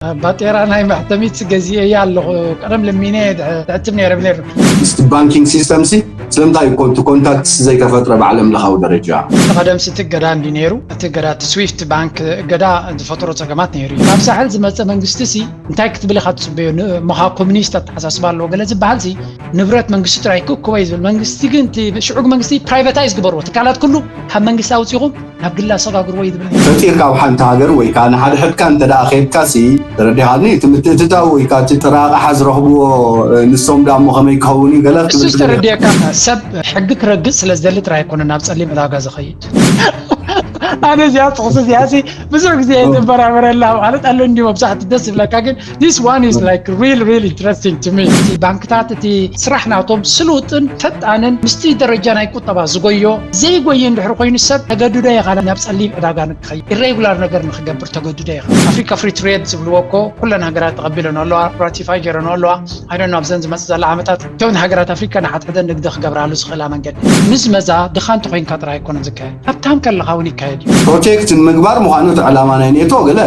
ባጤራ ናይ መሕተሚት ገዚኤያ ኣለኹ። ቀደም ለሚነ ድሕትም ነይረ ነይሩ። ባንኪንግ ሲስተም ሲ ስለምንታይ ኮንታክት ዘይተፈጥረ ብዓለም ለኻዊ ደረጃ? ቀደም ስቲ ገዳ እንዲ ነይሩ። እቲ ገዳ እቲ ስዊፍት ባንክ ገዳ ዝፈጥሮ ፀገማት ነይሩ እዩ። ካብ ሳሕል ዝመፀ መንግስቲ ሲ እንታይ ክትብል ኢኻ ትፅበዮ? ምኻ ኮሚኒስት ኣተሓሳስባ ኣለዎ ገለ ዝበሃል ሲ ንብረት መንግስቲ ጥራይ ክእክቦ እዩ ዝብል። መንግስቲ ግን ሽዑግ መንግስቲ ፕራይቨታይዝ ግበርዎ። ትካላት ኩሉ ካብ መንግስቲ ኣውፂኹም ናብ ግላ ኣሰጋግርዎ እዩ ዝብል። ፈጢርካ ኣብ ሓንቲ ሃገር ወይ ከዓ ንሓድሕድካ እንተ ደኣ ኬድካ ሲ ተረዲኻኒ እቲ ምትእትታው ወይ ከዓ እቲ ጥረ ኣቕሓ ዝረኽብዎ ንሶም ደኣ እሞ ከመይ ክኸውን እዩ ገለ ክትብል እሱ ትኽእል ኢኻ። ዝተረድየካ ሰብ ሕጊ ክረግጽ ስለ ዝደሊ ጥራይ ኣይኮነ ናብ ጸሊም ዕዳጋ ዝኸይድ። ኣነ እዚኣ ጥቕሲ እዚኣ ሲ ብዙሕ ግዜ እየ ዝበራበረላ ማለት ኣሎ እንዲ መብዛሕቲ ደስ ዝብለካ ግን this one is like real real interesting to me። እቲ ባንክታት እቲ ስራሕ ናቶም ስሉጥን ፈጣንን ምስቲ ደረጃ ናይ ቁጠባ ዝጎዮ ዘይጎየ እንድሕር ኮይኑ ሰብ ተገድዶ ኢኻ ናብ ጸሊም ዕዳጋ ንክኸይድ ኢሬጉላር ነገር ንክገብር ተገድዶ ኢኻ። ኣፍሪካ ፍሪ ትሬድ ዝብልዎ እኮ ኩለን ሃገራት ተቐቢለን ኣለዋ፣ ራቲፋይ ገይረን ኣለዋ። ኣይደን ኣብዘን ዝመጽእ ዘላ ዓመታት እተን ሃገራት ኣፍሪካ ንሓድሕደን ንግዲ ክገብራሉ ዝኽእላ መንገዲ ምስ መዛ ድኻ እንተኮይንካ ጥራይ ኣይኮነን ዝካየድ። ሃብታም ከለኻ እውን ይካየድ እዩ። ፕሮቴክት ንምግባር ምዃኑ እቲ ዕላማ ናይ ኔቶ ገለ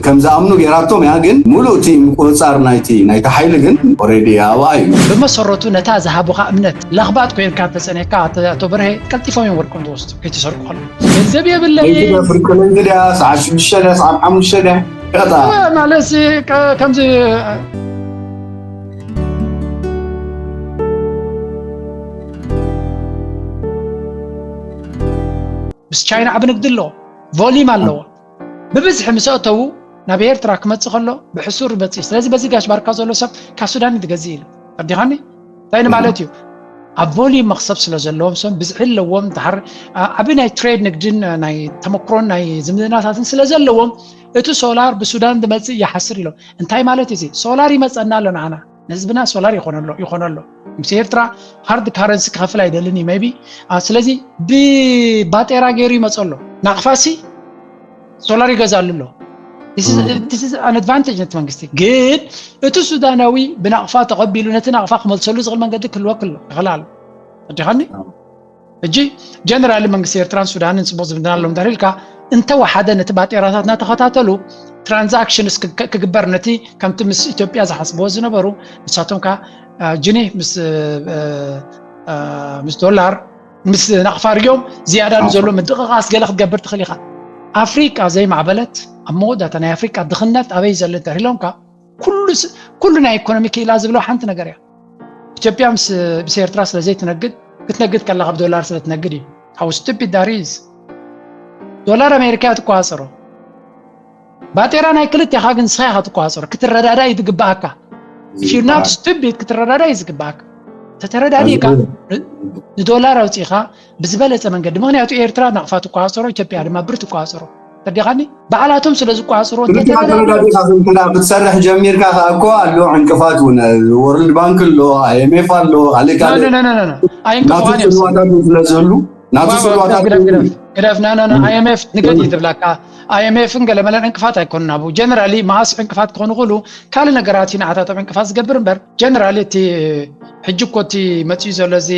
ከም ዝኣምኑ ገይራቶም እያ፣ ግን ሙሉእ እቲ ምቁፅፃር ናይቲ ናይቲ ሓይሊ ግን ኦሬዲ ኣባኣ እዩ። ብመሰረቱ ነታ ዝሃቡኻ እምነት ለኽባጥ ኮይንካ እንተፀኒሕካ ኣቶ በርሄ ቀልጢፎም እዮም ወርቆም ዝወስዱ ከይተሰርቁ ከለዉ። ገንዘብ የብለይ። ለይቲ ድያ ፍርቂ ለይቲ ድያ ሰዓት ሽዱሽተ ድያ ሰዓት ሓሙሽተ ድያ ቀጣ ማለት ከምዚ ምስ ቻይና ዓቢ ንግዲ ኣለዎ፣ ቮሊም ኣለዎ። ብብዝሒ ምስ ኣተዉ ናብ ኤርትራ ክመጽእ ከሎ ብሕሱር ይመጽእ እዩ። ስለዚ በዚ ጋሽ ባርካ ዘሎ ሰብ ካብ ሱዳን እዩ ዝገዝእ ኢሉ። ተረዲኻኒ? እንታይ ንማለት እዩ? ኣብ ቮሊም መኽሰብ ስለ ዘለዎም፣ እሶም ብዝሒ ኣለዎም፣ ድሓር ዓቢ ናይ ትሬድ ንግድን ናይ ተመክሮን ናይ ዝምድናታትን ስለ ዘለዎም፣ እቲ ሶላር ብሱዳን ዝመጽእ ይሓስር ኢሎም። እንታይ ማለት እዩ እዚ? ሶላር ይመጸና ኣሎ ንዓና። ንህዝብና ሶላር ይኾነሎ ይኾነሎ ምስ ኤርትራ ሃርድ ካረንሲ ክኸፍል ኣይደልን እዩ ሜቢ። ስለዚ ብባጤራ ገይሩ ይመፀሎ። ናቕፋሲ ሶላር ይገዛሉ ኣሎ። ኣድቫንቴጅ ነቲ መንግስቲ ግን እቲ ሱዳናዊ ብናቕፋ ተቐቢሉ ነቲ ናቕፋ ክመልሰሉ ዝኽእል መንገዲ ክህልወክ ኣሎ ይኽእል ኣሎ። ኣዲኻኒ ሕጂ ጀነራሊ መንግስቲ ኤርትራን ሱዳንን ፅቡቅ ዝምድና ኣለዎም እንተልካ እንተወሓደ ነቲ ባጤራታት እናተኸታተሉ ትራንዛክሽንስ ክግበር ነቲ ከምቲ ምስ ኢትዮጵያ ዝሓስብዎ ዝነበሩ ንሳቶም ከ ጅኒ ምስ ምስ ዶላር ምስ ናቕፋ ርዮም ዝያዳ ንዘሎ ምድቕቓስ ገለ ክትገብር ትኽእል ኢኻ። ኣፍሪቃ ዘይማዕበለት ኣብ መወዳእታ ናይ ኣፍሪቃ ድኽነት ኣበይ ዘሎ እንተልካ ኩሉ ናይ ኢኮኖሚ ክኢላ ዝብሎ ሓንቲ ነገር እያ። ኢትዮጵያ ምስ ምስ ኤርትራ ስለ ዘይትነግድ ክትነግድ ከላ ካብ ዶላር ስለ ትነግድ እዩ። How stupid that is። ዶላር ኣሜሪካ እያ ትቆፃፀሮ። ባጤራ ናይ ክልቴኻ ግን ንስኻ ኢኻ ትቆፃፀሮ። ክትረዳዳ እዩ ዝግባኣካ። If you not stupid ክትረዳዳ እዩ ዝግባኣካ። ተተረዳዲእካ ንዶላር ኣውፂእኻ ብዝበለፀ መንገዲ ምክንያቱ ኤርትራ ናቕፋ ትቆፃፀሮ ኢትዮጵያ ድማ ብር ትቆፃፀሮ። ተረዲኻኒ? ባዕላቶም ስለ ዝቋፅሮ እንተተረዳዲእካ ክትሰርሕ ጀሚርካ ከዓ እኮ ኣሎ ዕንቅፋት እውን ወርልድ ባንክ ኣሎ፣ ኣይኤምኤፍ ኣሎ፣ ካልእ ካልእ ኣይንቅፋት እዮም። ስለ ዝህሉ ናቱ ስልዋታት ግደፍ ናና ኣይኤምኤፍ ንገዲ ትብላካ። ኣይኤምኤፍን ገለመለን ዕንቅፋት ኣይኮኑን። ኣብኡ ጀነራሊ መዓስ ዕንቅፋት ክኾኑ ክእሉ ካልእ ነገራት እዩ ንዓታቶም ዕንቅፋት ዝገብር እምበር ጀነራሊ እቲ ሕጂ እኮ እቲ መፅኡ ዘሎ እዚ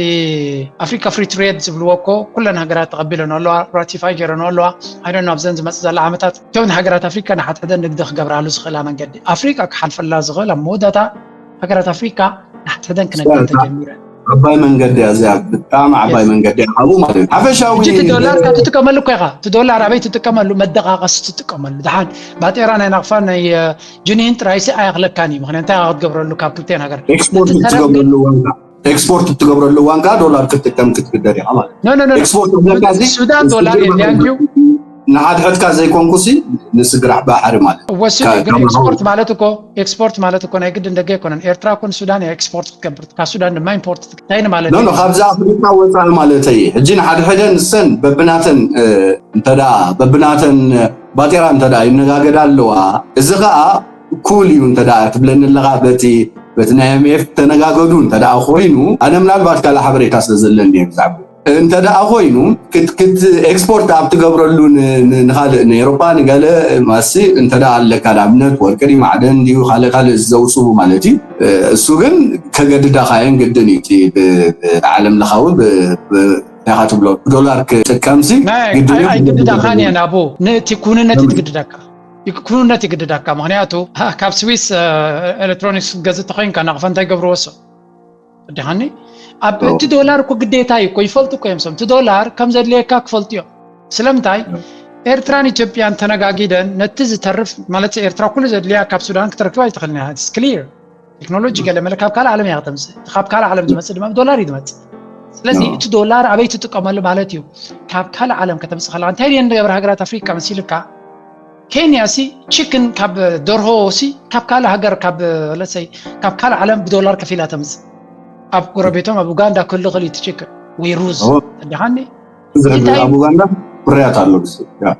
ኣፍሪካ ፍሪ ትሬድ ዝብልዎ እኮ ኩለን ሃገራት ተቐቢለን ኣለዋ፣ ራቲፋይ ገይረን ኣለዋ። ኣይደን ኣብዘን ዝመፅእ ዘላ ዓመታት እተን ሃገራት ኣፍሪካ ንሓድሕደን ንግዲ ክገብራሉ ዝኽእላ መንገዲ ኣፍሪካ ክሓልፈላ ዝኽእል ኣብ መወዳእታ ሃገራት ኣፍሪካ ንሓድሕደን ክነግደን ተጀሚረን። ዓባይ መንገዲ እያ እዚኣ፣ ብጣዕሚ ዓባይ መንገዲ እያ። ካብኡ ማለት እዩ ሓፈሻዊ ሕጂ እቲ ዶላር ካብ ትጥቀመሉ እኮ ኢኻ፣ እቲ ዶላር ኣበይ ትጥቀመሉ? መደቃቐሲ ትጥቀመሉ። ድሓን ባጤራ ናይ ናቕፋ ናይ ጅኒን ጥራይሲ ኣያኽለካን እዩ። ምክንያቱ እንታይ ክትገብረሉ ካብ ክልቴን ሃገር ኤክስፖርት እትገብረሉ ዋንካ ኤክስፖርት እትገብረሉ ዋንካ ዶላር ክትጥቀም ክትግደድ ኢኻ ማለት እዩ። ኤክስፖርት ዝብለካ እዚ ሱዳን ዶላር የድልያ እንድዩ። ንሓድሕድካ ዘይኮንኩሲ ንስግራሕ ባሕሪ ማለት እዩ። ወሱ ግን ኤክስፖርት ማለት እኮ ኤክስፖርት ማለት እኮ ናይ ግድን ደገ ኣይኮነን። ኤርትራ እኮ ንሱዳን እያ ኤክስፖርት ክትገብር፣ ካብ ሱዳን ድማ ኢምፖርት ትገብር። እንታይ ንማለት እዩ? ካብዚ ኣፍሪቃ ወፃኢ ማለተይ ሕጂ ንሓድሕደን ንሰን በብናተን እንተዳ በብናተን ባጤራ እንተ ደኣ ይነጋገዳ ኣለዋ፣ እዚ ኸኣ ኩል እዩ እንተ ደኣ ትብለኒ ኣለኻ፣ በቲ በቲ ናይ ኤምኤፍ ተነጋገዱ እንተ ደኣ ኮይኑ፣ ኣነ ምናልባት ካልእ ሓበሬታ ስለ ዘለኒ እየ ብዛዕባ እንተ ደኣ ኮይኑ፣ ክት ክት ኤክስፖርት ኣብ ትገብረሉ ን ን ንኻልእ ንኤሮፓ ንገለ ማሲ እንተ ደኣ ኣለካ፣ ንኣብነት ወርቂ ድዩ ማዕደን ድዩ ካልእ ካልእ ዘውጽኡ ማለት እዩ። እሱ ግን ከገድዳኻ እየን ግድን እዩ እቲ ብ ዓለም ለኻዊ ብ ብ ኢኻ ትብሎ ብዶላር ክጥቀምሲ ግድን እዩ። ኣይግድዳኻን እየን ኣቦ፣ ነቲ ኩንነት እዩ ትግድደካ። ክውንነት ይግድዳካ። ምክንያቱ ካብ ስዊስ ኤሌክትሮኒክስ ክትገዝእ ተኮይንካ ናቕፋ እንታይ ገብርዎ? ሰ ዲኻኒ ኣብ እቲ ዶላር እኮ ግዴታ እዩ እኮ፣ ይፈልጡ እኮ እዮም ሰም። እቲ ዶላር ከም ዘድልየካ ክፈልጡ እዮም። ስለምንታይ? ኤርትራን ኢትዮጵያን ተነጋጊደን ነቲ ዝተርፍ፣ ማለት ኤርትራ ኩሉ ዘድልያ ካብ ሱዳን ክትረክብ ኣይትኽእልን እያ። ክሊር ቴክኖሎጂ ገለ መለ ካብ ካልእ ዓለም እያ ከተምፅእ። ካብ ካልእ ዓለም ዝመፅእ ድማ ብዶላር እዩ ዝመፅእ። ስለዚ እቲ ዶላር ኣበይ ትጥቀመሉ ማለት እዩ? ካብ ካልእ ዓለም ከተምፅእ ከለካ እንታይ ድየን ዝገብራ ሃገራት ኣፍሪቃ መሲልካ? ኬንያ ሲ ቺክን ካብ ደርሆ ሲ ካብ ካልእ ሃገር ካብ ለሰይ ካብ ካልእ ዓለም ብዶላር ከፊላ ተምፅእ። ኣብ ጎረቤቶም ኣብ ኡጋንዳ ክህሉ ክእል እቲ ቺክን ወይ ሩዝ እንዲኻኒ ኣብ ኡጋንዳ ፍርያት ኣሎ።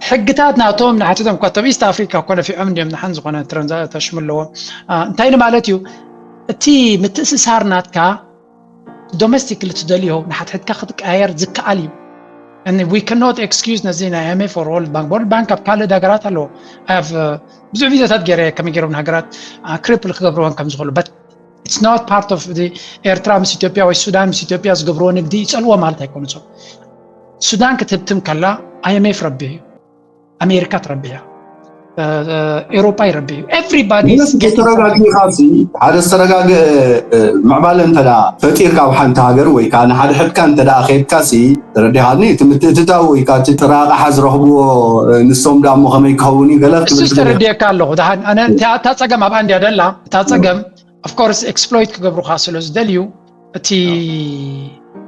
ሕግታት ናቶም ንሓትቶም እኳ ቶም ኢስት ኣፍሪካ እኮ ነፊዖም እንዲም ንሓን ዝኾነ ተሽሙ ኣለዎም። እንታይ ንማለት እዩ? እቲ ምትእስሳር ናትካ ዶሜስቲክሊ ትደልዮ ንሓትሕትካ ክትቀያየር ዝከኣል እዩ። And we cannot excuse ነዚ ናይ IMF or World Bank። World Bank ኣብ ካልእ ሃገራት ኣለዎ። ብዙሕ ቪዛታት ገይረ ከመይ ገይሮም ንሃገራት ክሪፕል ክገብርወን ከም ዝኽእሉ። But it's not part of the ኤርትራ ምስ ኢትዮጵያ ወይ ሱዳን ምስ ኢትዮጵያ ዝገብርዎ ንግዲ ይጸልዎ ማለት ኣይኮኑ። ሱዳን ክትህብትም ከላ IMF ረቢሕ እዩ፣ ኣሜሪካ ትረቢሕ እያ፣ ኤሮፓ ይረቢሕ እዩ። Everybody ተረጋጊኻሲ ሓደ ዝተረጋገ ምዕባለ እንተ ፈጢርካ ኣብ ሓንቲ ሃገር ወይ ከዓ ንሓድሕድካ እንተ ከድካሲ ተረዲኻኒ እቲ ምትእትታው ወይ ከዓ እቲ ጥረ ኣቕሓ ዝረኽብዎ ንሶም ዳሞ ከመይ ክኸውን እዩ ገለ ክትብል እሱስ ትደሊ። ተረዲኤካ ኣለኹ። ደሓን ኣነ እታ እታ ጸገም ኣብኣ እንድያ ደላ። እታ ጸገም of course exploit ክገብሩኻ ስለ ዝደልዩ እቲ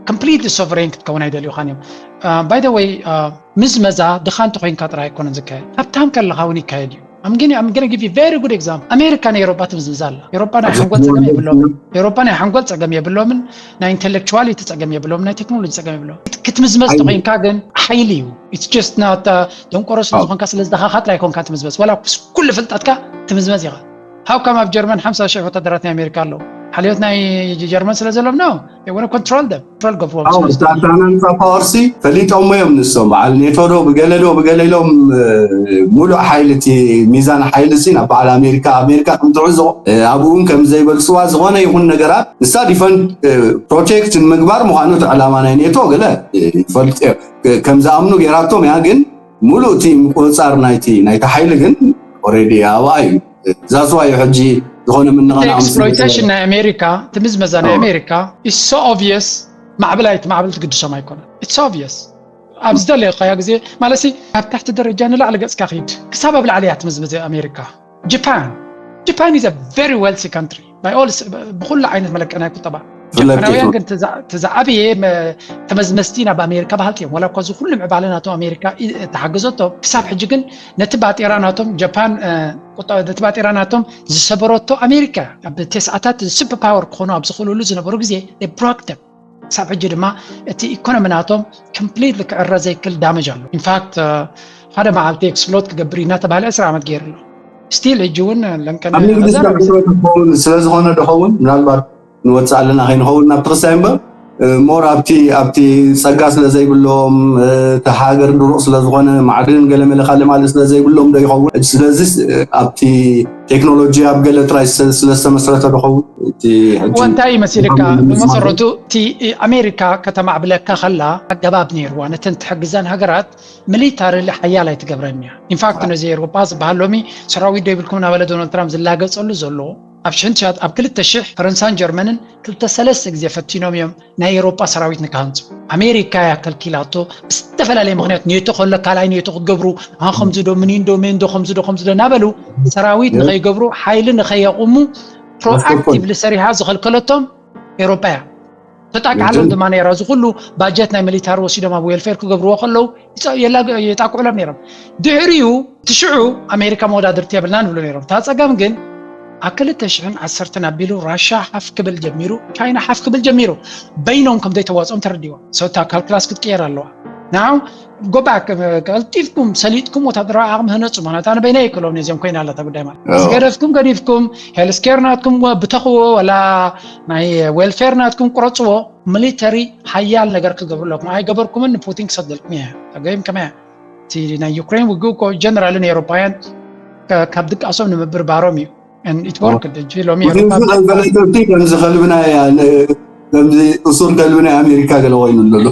completely sovereign ክትከውን ኣይደልዩኻን እዮም። By the way ምዝመዛ ድኻ እንተኮይንካ ጥራይ ኣይኮነን ዝካየድ፣ ሃብታም ከለኻ እውን ይካየድ እዩ። I'm gonna give you very good example። ኣሜሪካ ናይ ኤሮፓ ትምዝምዝ ኣላ። ኤሮፓ ናይ ሓንጎል ጸገም የብሎምን። ኤሮፓ ናይ ሓንጎል ጸገም የብሎምን፣ ናይ ኢንተሌክቹዋሊቲ ጸገም የብሎምን፣ ናይ ቴክኖሎጂ ጸገም የብሎም። ክትምዝመዝ ተኮይንካ ግን ሓይሊ እዩ። It's just not ደንቆሮ ስለ ዝኾንካ ስለ ዝደኻኻ ጥራይ ኮንካ ትምዝመዝ። ዋላ ኩሉ ፍልጠትካ ትምዝመዝ ኢኻ። How come ኣብ ጀርመን ሓምሳ ሽሕ ወታደራት ናይ ኣሜሪካ ኣለዉ? ሓልዮት ናይ ጀርመን ስለ ዘለዎም ነው። They want to control them. Control ገብርዎም ስለ ዝደልዩ። ዳታናን ፓወርሲ ፈሊጦሞ እዮም ንሶም። በዓል ኔቶ ዶ ብገለ ዶ ብገለ ኢሎም ሙሉእ ሓይሊ እቲ ሚዛን ሓይሊ ሲ ናብ በዓል ኣሜሪካ ኣሜሪካ ከም ትዕዞ ኣብኡ እውን ከም ዘይበልስዋ ዝኾነ ይኹን ነገራት ንሳ ዲፈንድ ፕሮቴክት ንምግባር ምዃኑ እቲ ዕላማ ናይ ኔቶ ገለ ይፈልጥ እዮም። ከም ዝኣምኑ ገይራቶም እያ ግን ሙሉእ እቲ ምቁፅፃር ናይቲ ናይቲ ሓይሊ ግን already ኣብኣ እዩ። That's why ሕጂ ዝኾነ ምንቕናቕ ኤክስፕሎይቴሽን ናይ ኣሜሪካ ትምዝመዛ ናይ ኣሜሪካ is so obvious። ማዕብል ኣይትማዕብል ትግድሶም ኣይኮነን። It's obvious። ኣብ ዝደለየካዮ ግዜ ማለት ሲ ኣብ ታሕቲ ደረጃ ንላዕሊ ገፅካ ኪድ ክሳብ ኣብ ላዕሊ እያ ትምዝምዝ ኣሜሪካ። ጃፓን ጃፓን is a very wealthy country by all ብኩሉ ዓይነት መለክዒ ናይ ቁጠባ። ጃፓናውያን ግን ዝዓበየ ተመዝመዝቲ ናብ ኣሜሪካ በሃልቲ እዮም። ዋላ እኳ እዚ ኩሉ ምዕባለ ናቶም ኣሜሪካ ተሓገዘቶ ክሳብ ሕጂ ግን ነቲ ባጤራ ናቶም ጃፓን ነቲ ባጤራ ናቶም ዝሰበረቶ ኣሜሪካ ኣብ ተስዓታት ሱፐር ፓወር ክኾኑ ኣብ ዝኽእልሉ ዝነበሩ ግዜ broke them። ክሳብ ሕጂ ድማ እቲ ኢኮኖሚ ናቶም ኮምፕሊትሊ ክዕረ ዘይክል ዳመጅ ኣሎ። ኢንፋክት ሓደ መዓልቲ ኤክስፕሎድ ክገብር እዩ እናተባሃለ ዕስራ ዓመት ገይሩ ኣሎ። ስቲል ሕጂ እውን ለንቀነ ስለዝኾነ ድኸውን ምናልባት ንወፅእ ኣለና ከይንኸውን ናብቲ ክሳይ እምበር ሞር ኣብቲ ኣብቲ ፀጋ ስለ ዘይብሎም እቲ ሃገር ድሩቕ ስለ ዝኾነ ማዕድን ገለመለ ካልእ ማለት ስለ ዘይብሎም ዶ ይኸውን? ስለዚ ኣብቲ ቴክኖሎጂ ኣብ ገለ ጥራይ ስለ ዝተመስረተ ድኸውን? እቲ ሕጂ እንታይ ይመስልካ? ብመሰረቱ እቲ ኣሜሪካ ከተማዕብለካ ከላ ኣገባብ ነይርዋ ነተን ትሕግዘን ሃገራት ሚሊታሪ ሓያል ኣይትገብረን እያ። ኢንፋክት ነዚ ኤውሮጳ ዝበሃል ሎሚ ሰራዊት ዶ ይብልኩም እናበለ ዶናልድ ትራምፕ ዝላገፀሉ ዘሎ ኣብ ሽሕን ትሽዓት ኣብ ክልተ ሽሕ ፈረንሳን ጀርመንን ክልተ ሰለስተ ግዜ ፈቲኖም እዮም ናይ ኤውሮጳ ሰራዊት ንክሃንፁ። ኣሜሪካ እያ ከልኪላቶ ብዝተፈላለየ ምክንያት ኔቶ ከሎ ካልኣይ ኔቶ ክትገብሩ ኣ ከምዚ ዶ ምኒን ዶ ሜን ዶ ከምዚ ዶ ከምዚ ዶ እናበሉ ሰራዊት ንኸይገብሩ ሓይሊ ንኸየቑሙ ፕሮኣክቲቭሊ ሰሪሓ ዝኸልከለቶም ኤውሮጳ እያ። ተጣቃዕሎም ድማ ነይራ። እዚ ኩሉ ባጀት ናይ ሚሊታሪ ወሲዶም ኣብ ዌልፌር ክገብርዎ ከለዉ የጣቅዑሎም ነይሮም። ድሕሪኡ እቲ ሽዑ ኣሜሪካ መወዳድርቲ የብልና ንብሉ ነይሮም። እታ ፀገም ግን ኣብ ክልተ ሽሕን ዓሰርተን ኣቢሉ ራሻ ሓፍ ክብል ጀሚሩ፣ ቻይና ሓፍ ክብል ጀሚሩ። በይኖም ከም ዘይተዋፅኦም ተረዲዎም። ሰው እታ ካልኩላስ ክትቅየር ኣለዋ። ናው ጎባክ ቀልጢፍኩም ሰሊጥኩም ወታደራዊ ዓቕሚ ህነፁ። ማለት ኣነ በይነይ ይክሎም ነዚኦም ኮይና ኣለታ ጉዳይ ማለት ዝገደፍኩም ገዲፍኩም ሄልስኬር ናትኩም ብተኽዎ ወላ ናይ ዌልፌር ናትኩም ቁረፅዎ። ሚሊተሪ ሓያል ነገር ክገብሩ ኣለኩም። ኣይገበርኩምን ንፑቲን ክሰደልኩም እየ። ተገይም ከመያ እቲ ናይ ዩክሬን ውግእ እኮ ጀነራልን ኤውሮፓውያን ካብ ድቃሶም ንምብርባሮም እዩ። ኢትወርክ እጂ ሎሚ ገለሰብቲ ከምዚ ከልቢ ናይ ከምዚ እሱር ከልቢ ናይ ኣሜሪካ ገለ ኮይኑ ኣለሎ።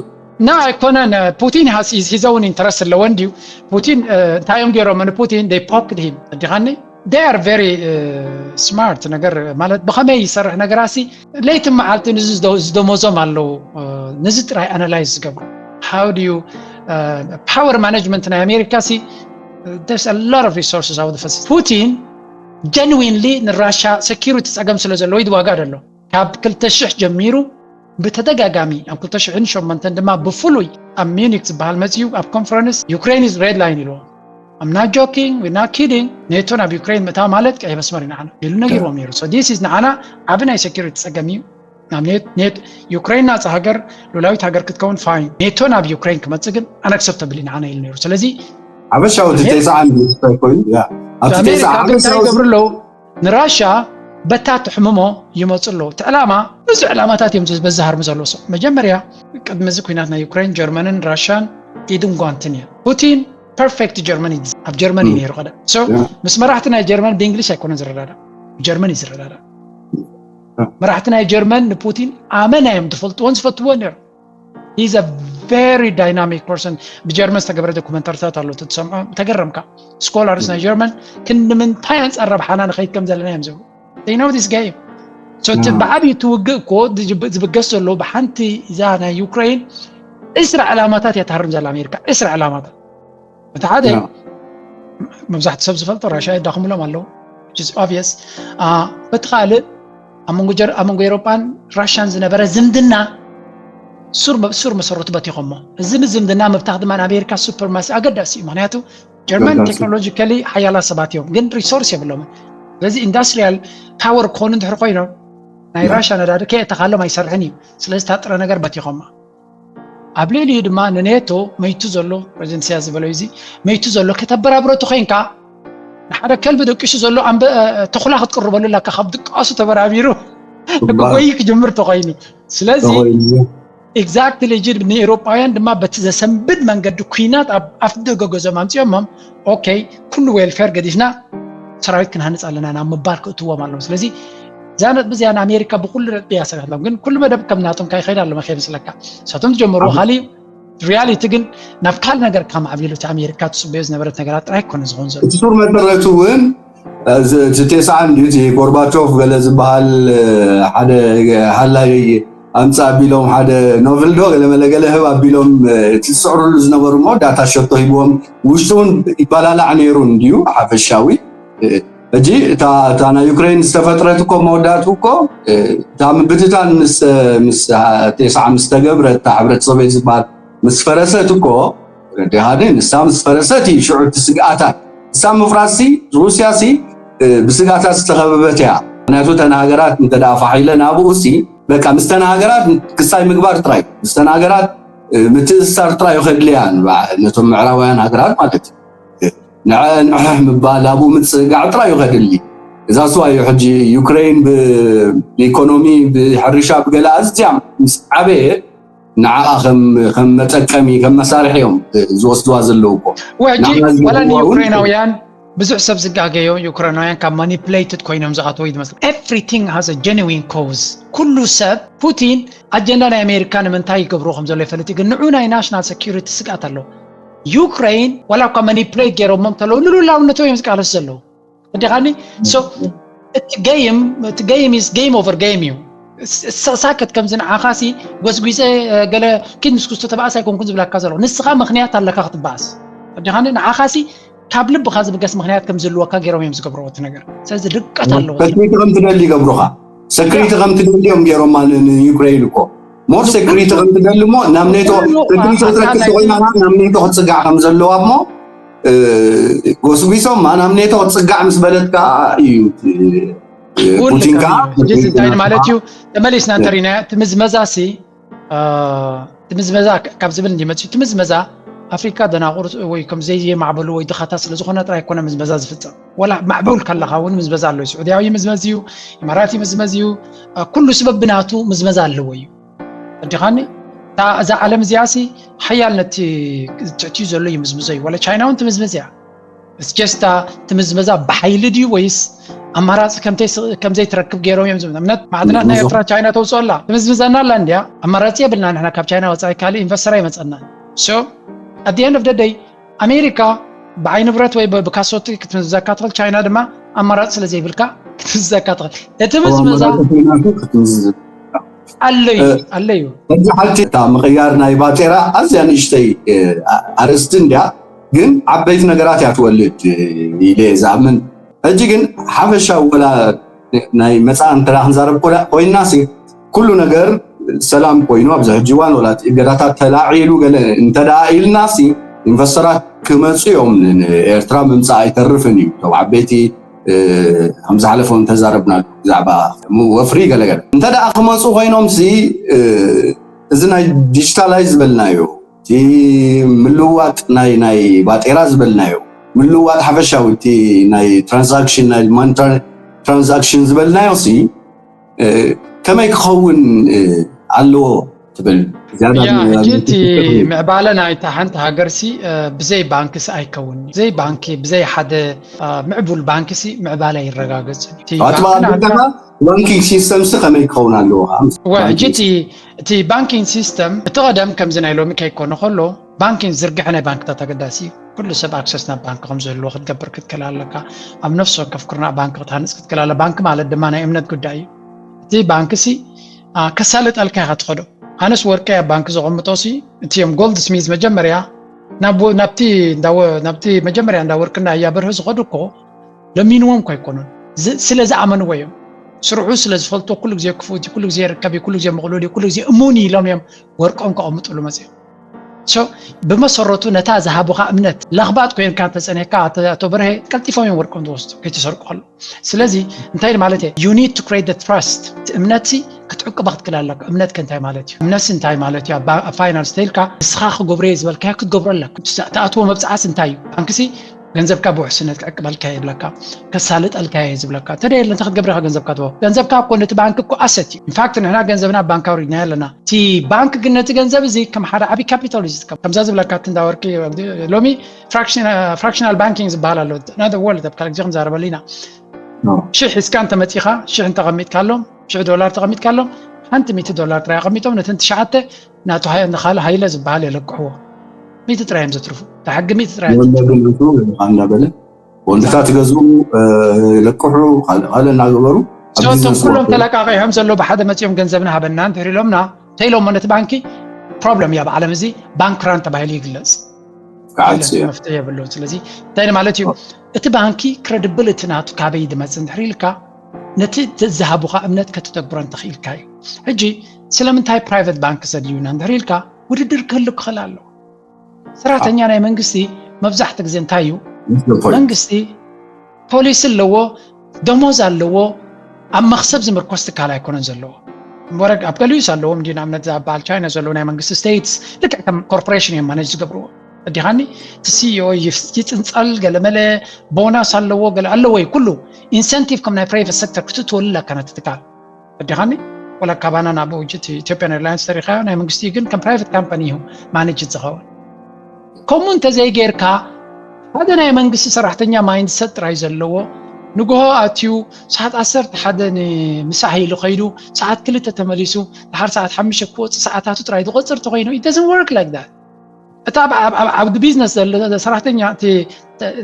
ና ኣይኮነን። ፑቲን has his own interest ኣለዎ እንድዩ። ፑቲን እንታይ እዮም ገይሮም ንፑቲን? They poked him። ኣዲኻኒ? They are very smart። ነገር ማለት ብኸመይ ይሰርሕ ነገራሲ ለይቲ መዓልቲ ንዚ ዝደሞዞም ኣለዉ። ንዚ ጥራይ ኣናላይዝ ዝገብሩ። How do you power management ናይ ኣሜሪካ ሲ? There's a lot of resources out of ፑቲን genuinely ንራሻ security ጸገም ስለ ዘለዎ ይዋጋ ደሎ። ካብ ክልተ ሽሕ ጀሚሩ ብተደጋጋሚ ኣብ ክልተ ሽሕን ሸሞንተን ድማ ብፍሉይ ኣብ ሚኒክ ዝበሃል መፅዩ ኣብ ኮንፈረንስ Ukraine is red line ኢልዎ። I'm not joking, we're not kidding። ኔቶ ናብ ዩክሬን ምእታው ማለት ቀይ መስመር ኢና ኢሉ ነጊርዎም ነይሩ። So this is ንዓና ዓቢ ናይ security ጸገም እዩ። ናብ ኔት ዩክሬን ናጻ ሃገር ሉላዊት ሃገር ክትከውን fine፣ ኔቶ ናብ ዩክሬን ክመጽእ ግን unacceptable እዩ ንዓና ኢሉ ነይሩ። ስለዚ ሓበሻዊ እቲ ቴስዓን ኮይኑ ኣብቲ ኣሜሪካ ግን እንታይ ይገብሩ ኣለዉ? ንራሻ በታ ትሕምሞ ይመፁ ኣለዉ። እቲ ዕላማ ብዙ ዕላማታት እዮም በዚ ሃርሚ ዘለዎ ሰብ። መጀመርያ ቅድሚ እዚ ኩናት ናይ ዩክሬን ጀርመንን ራሻን ኢድን ጓንትን እየ። ፑቲን perfect ጀርመን እዩ፣ ኣብ ጀርመን እዩ ነይሩ ቀደም። So ምስ መራሕቲ ናይ ጀርመን ብእንግሊሽ ኣይኮነን ዝረዳዳ፣ ጀርመን እዩ ዝረዳዳ። መራሕቲ ናይ ጀርመን ንፑቲን ኣመና እዮም ዝፈልጥዎን ዝፈትዎን ነይሩ። He's a very dynamic person። ብጀርመን ዝተገብረ ዶኩመንተሪታት ኣሎ ትሰምዖ ተገረምካ። ስኮላርስ ናይ ጀርመን ክንዲ ምንታይ ኣንፃር ረብሓና ንኸይድ ከም ዘለና እዮም ዝብሉ። They know this game። So እቲ ብዓብዩ እቲ ውግእ እኮ ዝብገስ ዘሎ ብሓንቲ እዛ ናይ ዩክሬን ዕስራ ዕላማታት እያ ትሃርም ዘላ ኣሜሪካ። ዕስራ ዕላማታት። እቲ ሓደ መብዛሕቲ ሰብ ዝፈልጦ ራሻ የዳኽምሎም ኣለዉ። Obvious። በቲ ካልእ ኣብ መንጎ ኤሮጳን ራሻን ዝነበረ ዝምድና ሱር መሰረቱ በቲኾሞ። እዚ ዝምድና ምብታኽ ድማ ንኣሜሪካ ሱፕርማሲ ኣገዳሲ እዩ። ምክንያቱ ጀርመን ቴክኖሎጂካሊ ሓያላት ሰባት እዮም፣ ግን ሪሶርስ የብሎምን። ስለዚ ኢንዳስትሪያል ፓወር ክኾኑ እንድሕር ኮይኖም ናይ ራሻ ነዳዲ ከየእተኻሎም ኣይሰርሕን እዩ። ስለዚ ታጥረ ነገር በቲኾማ። ኣብ ልዕሊኡ ድማ ንኔቶ መይቱ ዘሎ ፕሬዚደንት ኢሳያስ ዝበሎ እዚ መይቱ ዘሎ ከተበራብረቱ ኮይንካ ንሓደ ከልቢ ደቂሱ ዘሎ ኣንበ ተኹላ ክትቅርበሉ ላካ ካብ ድቃሱ ተበራቢሩ ክጎይ ክጅምር ተኮይኑ። ስለዚ exactly ጂ ንኤውሮጳውያን ድማ በቲ ዘሰንብድ መንገዲ ኩናት ኣብ ኣፍ ደገ ገዞም ኣምጺኦሞም። ኦኬ ኩሉ ዌልፌር ገዲፍና ሰራዊት ክንሃንጽ ኣለና ናብ ምባል ክእትዎም ኣለዎም። ስለዚ እዛ ነጥቢ እዚኣ ንኣሜሪካ ብኩሉ ነጥቢ እያ ሰሪሕሎም። ግን ኩሉ መደብ ከም ናቶም ካይኸይድ ኣለመ ከይመስለካ። ንሳቶም ዝጀመርዎ ካሊእ ሪያሊቲ ግን ናብ ካልእ ነገር ካብ ማዕቢሉ እቲ ኣሜሪካ ትፅበዮ ዝነበረት ነገራት ጥራይ ክኮነ ዝኸውን ዘሎ። እቲ ሱር መሰረቱ እውን እቲ ቴስዓን ድዩ እቲ ጎርባቾቭ ገለ ዝበሃል ሓደ ሃላይ ኣምፃ ኣቢሎም ሓደ ኖቨል ዶ ገለ መለ ገለ ህብ ኣቢሎም እቲ ዝስዕሩሉ ዝነበሩ ሞ ዳታ ሸቶ ሂብዎም ውሽጡ እውን ይባላላዕ ነይሩ እንድዩ ሓፈሻዊ ሕጂ እታ ናይ ዩክሬን ዝተፈጥረት እኮ መወዳእቱ እኮ እታ ምብትታን ምስ ቴስዓ ምስ ተገብረ እታ ሕብረት ሶቬት ዝበሃል ምስ ፈረሰት እኮ ረዲሃደ ንሳ ምስ ፈረሰት እዩ ሽዑ እቲ ስግኣታት ንሳ ምፍራስሲ ሩስያ ሲ ብስግኣታት ዝተኸበበት እያ ምክንያቱ እተን ሃገራት እንተደኣ ፋሒለ ናብኡ ሲ በቃ ምስተን ሃገራት ክሳይ ምግባር ጥራይ ምስተን ሃገራት ምትእስሳር ጥራይ ከድልያ ነቶም ምዕራባውያን ሃገራት ማለት እዩ ንዕሕ ምባል ኣብኡ ምፅጋዕ ጥራይ እዩ ከድሊ እዛ ስዋ እዩ ሕጂ ዩክሬን ብኢኮኖሚ ብሕርሻ ብገለ ኣዝያ ምስ ዓበየ ንዓኣ ከም መጠቀሚ ከም መሳርሒ እዮም ዝወስድዋ ዘለዉ እኮ ሕጂ ዋላ ንዩክሬናውያን ብዙሕ ሰብ ዝጋገዮ ዩክሬናውያን ካብ ማኒፕሌትድ ኮይኖም ዝኣተው ይመስል everything has a genuine cause ኩሉ ሰብ ፑቲን ኣጀንዳ ናይ ኣሜሪካ ንምንታይ ይገብሮ ከም ዘሎ ይፈልጥ ግን ንዑ ናይ ናሽናል ሴኪሪቲ ስግኣት ኣለዎ ዩክሬን ዋላ እኳ ማኒፕሌት ገይሮሞ እንተለዉ ንሉላውነቶም እዮም ዝቃለሱ ዘለዉ እዲኻኒ እቲ game እቲ game is game over game እዩ ሳከት ከምዚ ንዓኻሲ ጎስጒሰ ገለ ኪድ ምስ ክስቶ ተባኣስ ኣይኮንኩን ዝብለካ ዘለኹ ንስኻ ምክንያት ኣለካ ክትበኣስ እዲኻኒ ንዓኻሲ ካብ ልብኻ ዝብገስ ምክንያት ከም ዝህልወካ ገይሮም እዮም ዝገብርዎ እቲ ነገር ስለዚ ድቀት ኣለዎ ሰክሪቲ ከም ትደሊ ይገብሩኻ ሰክሪቲ ከም ትደሊ እዮም ገይሮማ ንዩክሬን እኮ ሞር ሰክሪቲ ከም ትደሊ እሞ ናብ ኔቶ ሰክሪቲ ክትረክብ ተኮይና ናብ ኔቶ ክትፅጋዕ ከም ዘለዋ እሞ ጎስጒሶማ ናብ ኔቶ ክትፅጋዕ ምስ በለት ከዓ እዩ ፑቲን ከዓ እንታይ ማለት እዩ ተመሊስና እንተሪና ትምዝመዛ ሲ ትምዝመዛ ካብ ዝብል እንዲመፅኡ ትምዝመዛ ኣፍሪካ ደናቁር ወይ ከም ዘይማዕበሉ ወይ ድኻታት ስለዝኾነ ጥራይ ኮነ ምዝመዛ ዝፍፀም ወላ ማዕቡል ከለኻ እውን ምዝመዛ ኣሎ ስዑድያዊ ምዝመዝ እዩ ኢማራት ምዝመዝ እዩ ኩሉ ስበብ ብናቱ ምዝመዛ ኣለዎ እዩ ኣዲኻኒ እዛ ዓለም እዚኣ ሲ ሓያል ነቲ ትሕትዩ ዘሎ ይምዝምዞ እዩ ወላ ቻይና እውን ትምዝምዝ እያ እስጀስታ ትምዝመዛ ብሓይሊ ድዩ ወይስ ኣማራፂ ከም ዘይትረክብ ገይሮም እዮም ዝብና እምነት ማዕድናት ናይ ኤርትራ ቻይና ተውፅኦ ኣላ ትምዝምዘና ኣላ እንዲያ ኣማራፂ የብልና ንሕና ካብ ቻይና ወፃኢ ካልእ ኢንቨስተር ኣይመፀና so at the end of the day ኣሜሪካ ብዓይ ንብረት ወይ ብካሶቲ ክትምዝዘካ ትኽእል ቻይና ድማ ኣማራፂ ስለ ዘይብልካ ክትምዝዘካ ትኽእል እቲ ምዝምዛ ኣለዩ ኣለዩ በዚ ሓንቲ እታ ምቕያር ናይ ባጤራ ኣዝያ ንእሽተይ ኣርእስቲ እንድያ ግን ዓበይቲ ነገራት እያ ትወልድ ኢለ እየ ዝኣምን ሕጂ ግን ሓፈሻዊ ወላ ናይ መፃእ እንተ ክንዛረብ ኮይና ሲ ኩሉ ነገር ሰላም ኮይኑ ኣብዚ ሕጂ እዋን ወላ እገዳታት ተላዒሉ ገለ እንተ ኢልና ሲ ኢንቨስተራት ክመፁ እዮም ንኤርትራ ምምፃእ ኣይተርፍን እዩ ቶም ዓበይቲ ከም ዝሓለፈ እውን ተዛረብናሉ ብዛዕባ ወፍሪ ገለገለ እንተ ደኣ ክመፁ ኮይኖም ሲ እዚ ናይ ዲጂታላይዝ ዝበልናዮ እቲ ምልዋጥ ናይ ናይ ባጤራ ዝበልናዮ ምልዋጥ ሓፈሻዊ እቲ ናይ ትራንዛክሽን ናይ ማኒ ትራንዛክሽን ዝበልናዮ ሲ ከመይ ክኸውን ኣለዎ ትብል ሕጂ እቲ ምዕባለ ናይታ ሓንቲ ሃገር ሲ ብዘይ ባንኪ ሲ ኣይከውን ብዘይ ባንኪ ብዘይ ሓደ ምዕቡል ባንኪ ሲ ምዕባለ ኣይረጋገጽን ባንኪንግ ሲስተም ሲ ከመይ ክኸውን ኣለዎ ሕጂ እቲ ባንኪንግ ሲስተም እቲ ቀደም ከምዚ ናይ ሎሚ ከይኮነ ከሎ ባንኪንግ ዝርግሐ ናይ ባንክታት ኣገዳሲ ኩሉ ሰብ ኣክሰስ ናብ ባንክ ከም ዝህልዎ ክትገብር ክትክእል ኣለካ ኣብ ነፍሲ ወከፍ ኩርናዕ ባንክ ክትሃንፅ ክትክእል ኣለ ባንክ ማለት ድማ ናይ እምነት ጉዳይ እዩ እቲ ባንክ ሲ ከሳልጠልካ ኢኻ ትኸዶ ኣነስ ወርቀይ ኣብ ባንክ ዘቐምጦ ሲ እቲዮም ጎልድ ስሚዝ መጀመርያ ናብቲ መጀመርያ እንዳ ወርቅና እያ በርህ ዝኸዱ እኮ ለሚንዎም እኮ ኣይኮኑን ስለ ዝኣመንዎ እዮም ስርሑ ስለ ዝፈልጦ ኩሉ ግዜ ክፉት ኩሉ ግዜ ርከብ ኩሉ ግዜ ምቕሉል ኩሉ ግዜ እሙን ኢሎም እዮም ወርቆም ከቐምጥሉ መፅኦም ብመሰረቱ ነታ ዝሃቡኻ እምነት ለኽባጥ ኮይንካ ተፀኒሕካ ኣቶ በርሀ ቀልጢፎም እዮም ወርቆም ዝወስዱ ከይተሰርቁ ከሎ ስለዚ እንታይ ማለት እዩ you need to create the trust እቲ እምነት ክትዕቅባ ክትክእል ኣለካ እምነት ከ እንታይ ማለት እዩ እምነት እንታይ ማለት እዩ ኣብ ፋይናንስ ተይልካ ንስኻ ክገብሮ እየ ዝበልካዮ ክትገብሮ ኣለካ ትኣትዎ መብፅዓስ እንታይ እዩ ባንክሲ ገንዘብካ ብውሕስነት ክዕቅበልካ የብለካ ከሳልጠልካ እየ ዝብለካ እንተ የለ እንተ ክትገብረካ ገንዘብካ ትቦ ገንዘብካ እኮ ነቲ ባንክ እኮ ኣሰት እዩ ኢንፋክት ንሕና ገንዘብና ባንክ ኣውሪድና ኣለና እቲ ባንክ ግን ነቲ ገንዘብ እዚ ከም ሓደ ዓብዪ ካፒታል እዩ ዝጥቀም ከምዛ ዝብለካ እቲ እንዳ ወርቂ ሎሚ ፍራክሽናል ባንኪንግ ዝበሃል ኣሎ ናደ ወርልድ ኣብ ካልእ ግዜ ክንዛረበሉ ኢና ሽሕ ሒዝካ እንተመፂኻ ሽሕ እንተቐሚጥካሎም ሽሕ ዶላር ተቐሚጥካሎም ሓንቲ ሚእቲ ዶላር ጥራይ ኣቐሚጦም ነተን ትሽዓተ ናቱ ንኻልእ ሃይለ ዝበሃል የለቅሕዎ ሚእቲ ጥራይ እዮም ዘትርፉ ተሕጊ ሚእቲ ጥራይ ወለዱ እናበለ ወንድታት ይገዝኡ ይለቅሑ ካልእ እናገበሩ ቶም ኩሎም ተለቃቂሖም ዘሎ ብሓደ መፂኦም ገንዘብና ሃበና እንድሕር ኢሎምና እንተኢሎሞ ነቲ ባንኪ ፕሮብለም እያ ብዓለም እዚ ባንክራን ተባሂሉ ይግለፅ መፍትሒ የብሉን ስለዚ እንታይ ማለት እዩ እቲ ባንኪ ክረድብልቲ ናቱ ካበይ ድመፅ እንድሕር ኢልካ ነቲ ዝሃቡካ እምነት ከተተግብሮ እንተኽኢልካ እዩ ሕጂ ስለምንታይ ፕራይቨት ባንክ ዘድልዩና እንድሕር ኢልካ ውድድር ክህሉ ክኽእል ኣለዎ ሰራሕተኛ ናይ መንግስቲ መብዛሕቲ ግዜ እንታይ እዩ መንግስቲ ፖሊሲ ኣለዎ ደሞዝ ኣለዎ ኣብ መክሰብ ዝምርኮስ ትካል ኣይኮነን ዘለዎ ወረግ ኣብ ገሊኡስ ኣለዎም እንዲ ንኣብነት ዝበሃል ቻይና ዘለዉ ናይ መንግስቲ ስቴትስ ልክዕ ከም ኮርፖሬሽን እዮም ማነጅ ዝገብርዎ እዲኻኒ እቲ ሲኢኦ ይፅንፀል ገለመለ ቦናስ ኣለዎ ገለ ኣለዎ እዩ ኩሉ ኢንሰንቲቭ ከም ናይ ፕራይቨት ሴክተር ክትእትወሉ ኣለካ ነቲ ትካል እዲኻኒ ወላ ካባና ናብ ውጅት ኢትዮጵያን ኤርላይንስ ተሪኻዮ ናይ መንግስቲ ግን ከም ፕራይቨት ካምፓኒ እዩ ማነጅ ዝኸውን ከምኡ እንተዘይጌርካ ሓደ ናይ መንግስቲ ሰራሕተኛ ማይንድሰት ጥራይ ዘለዎ ንግሆ ኣትዩ ሰዓት ዓሰርተ ሓደ ንምሳሕ ኢሉ ከይዱ ሰዓት ክልተ ተመሊሱ ድሓር ሰዓት ሓሙሽተ ክወፅእ ሰዓታቱ ጥራይ ዝቆፅር ተኮይኑ it doesn't work like that እታ ኣብ ቢዝነስ ዘሎ ሰራሕተኛ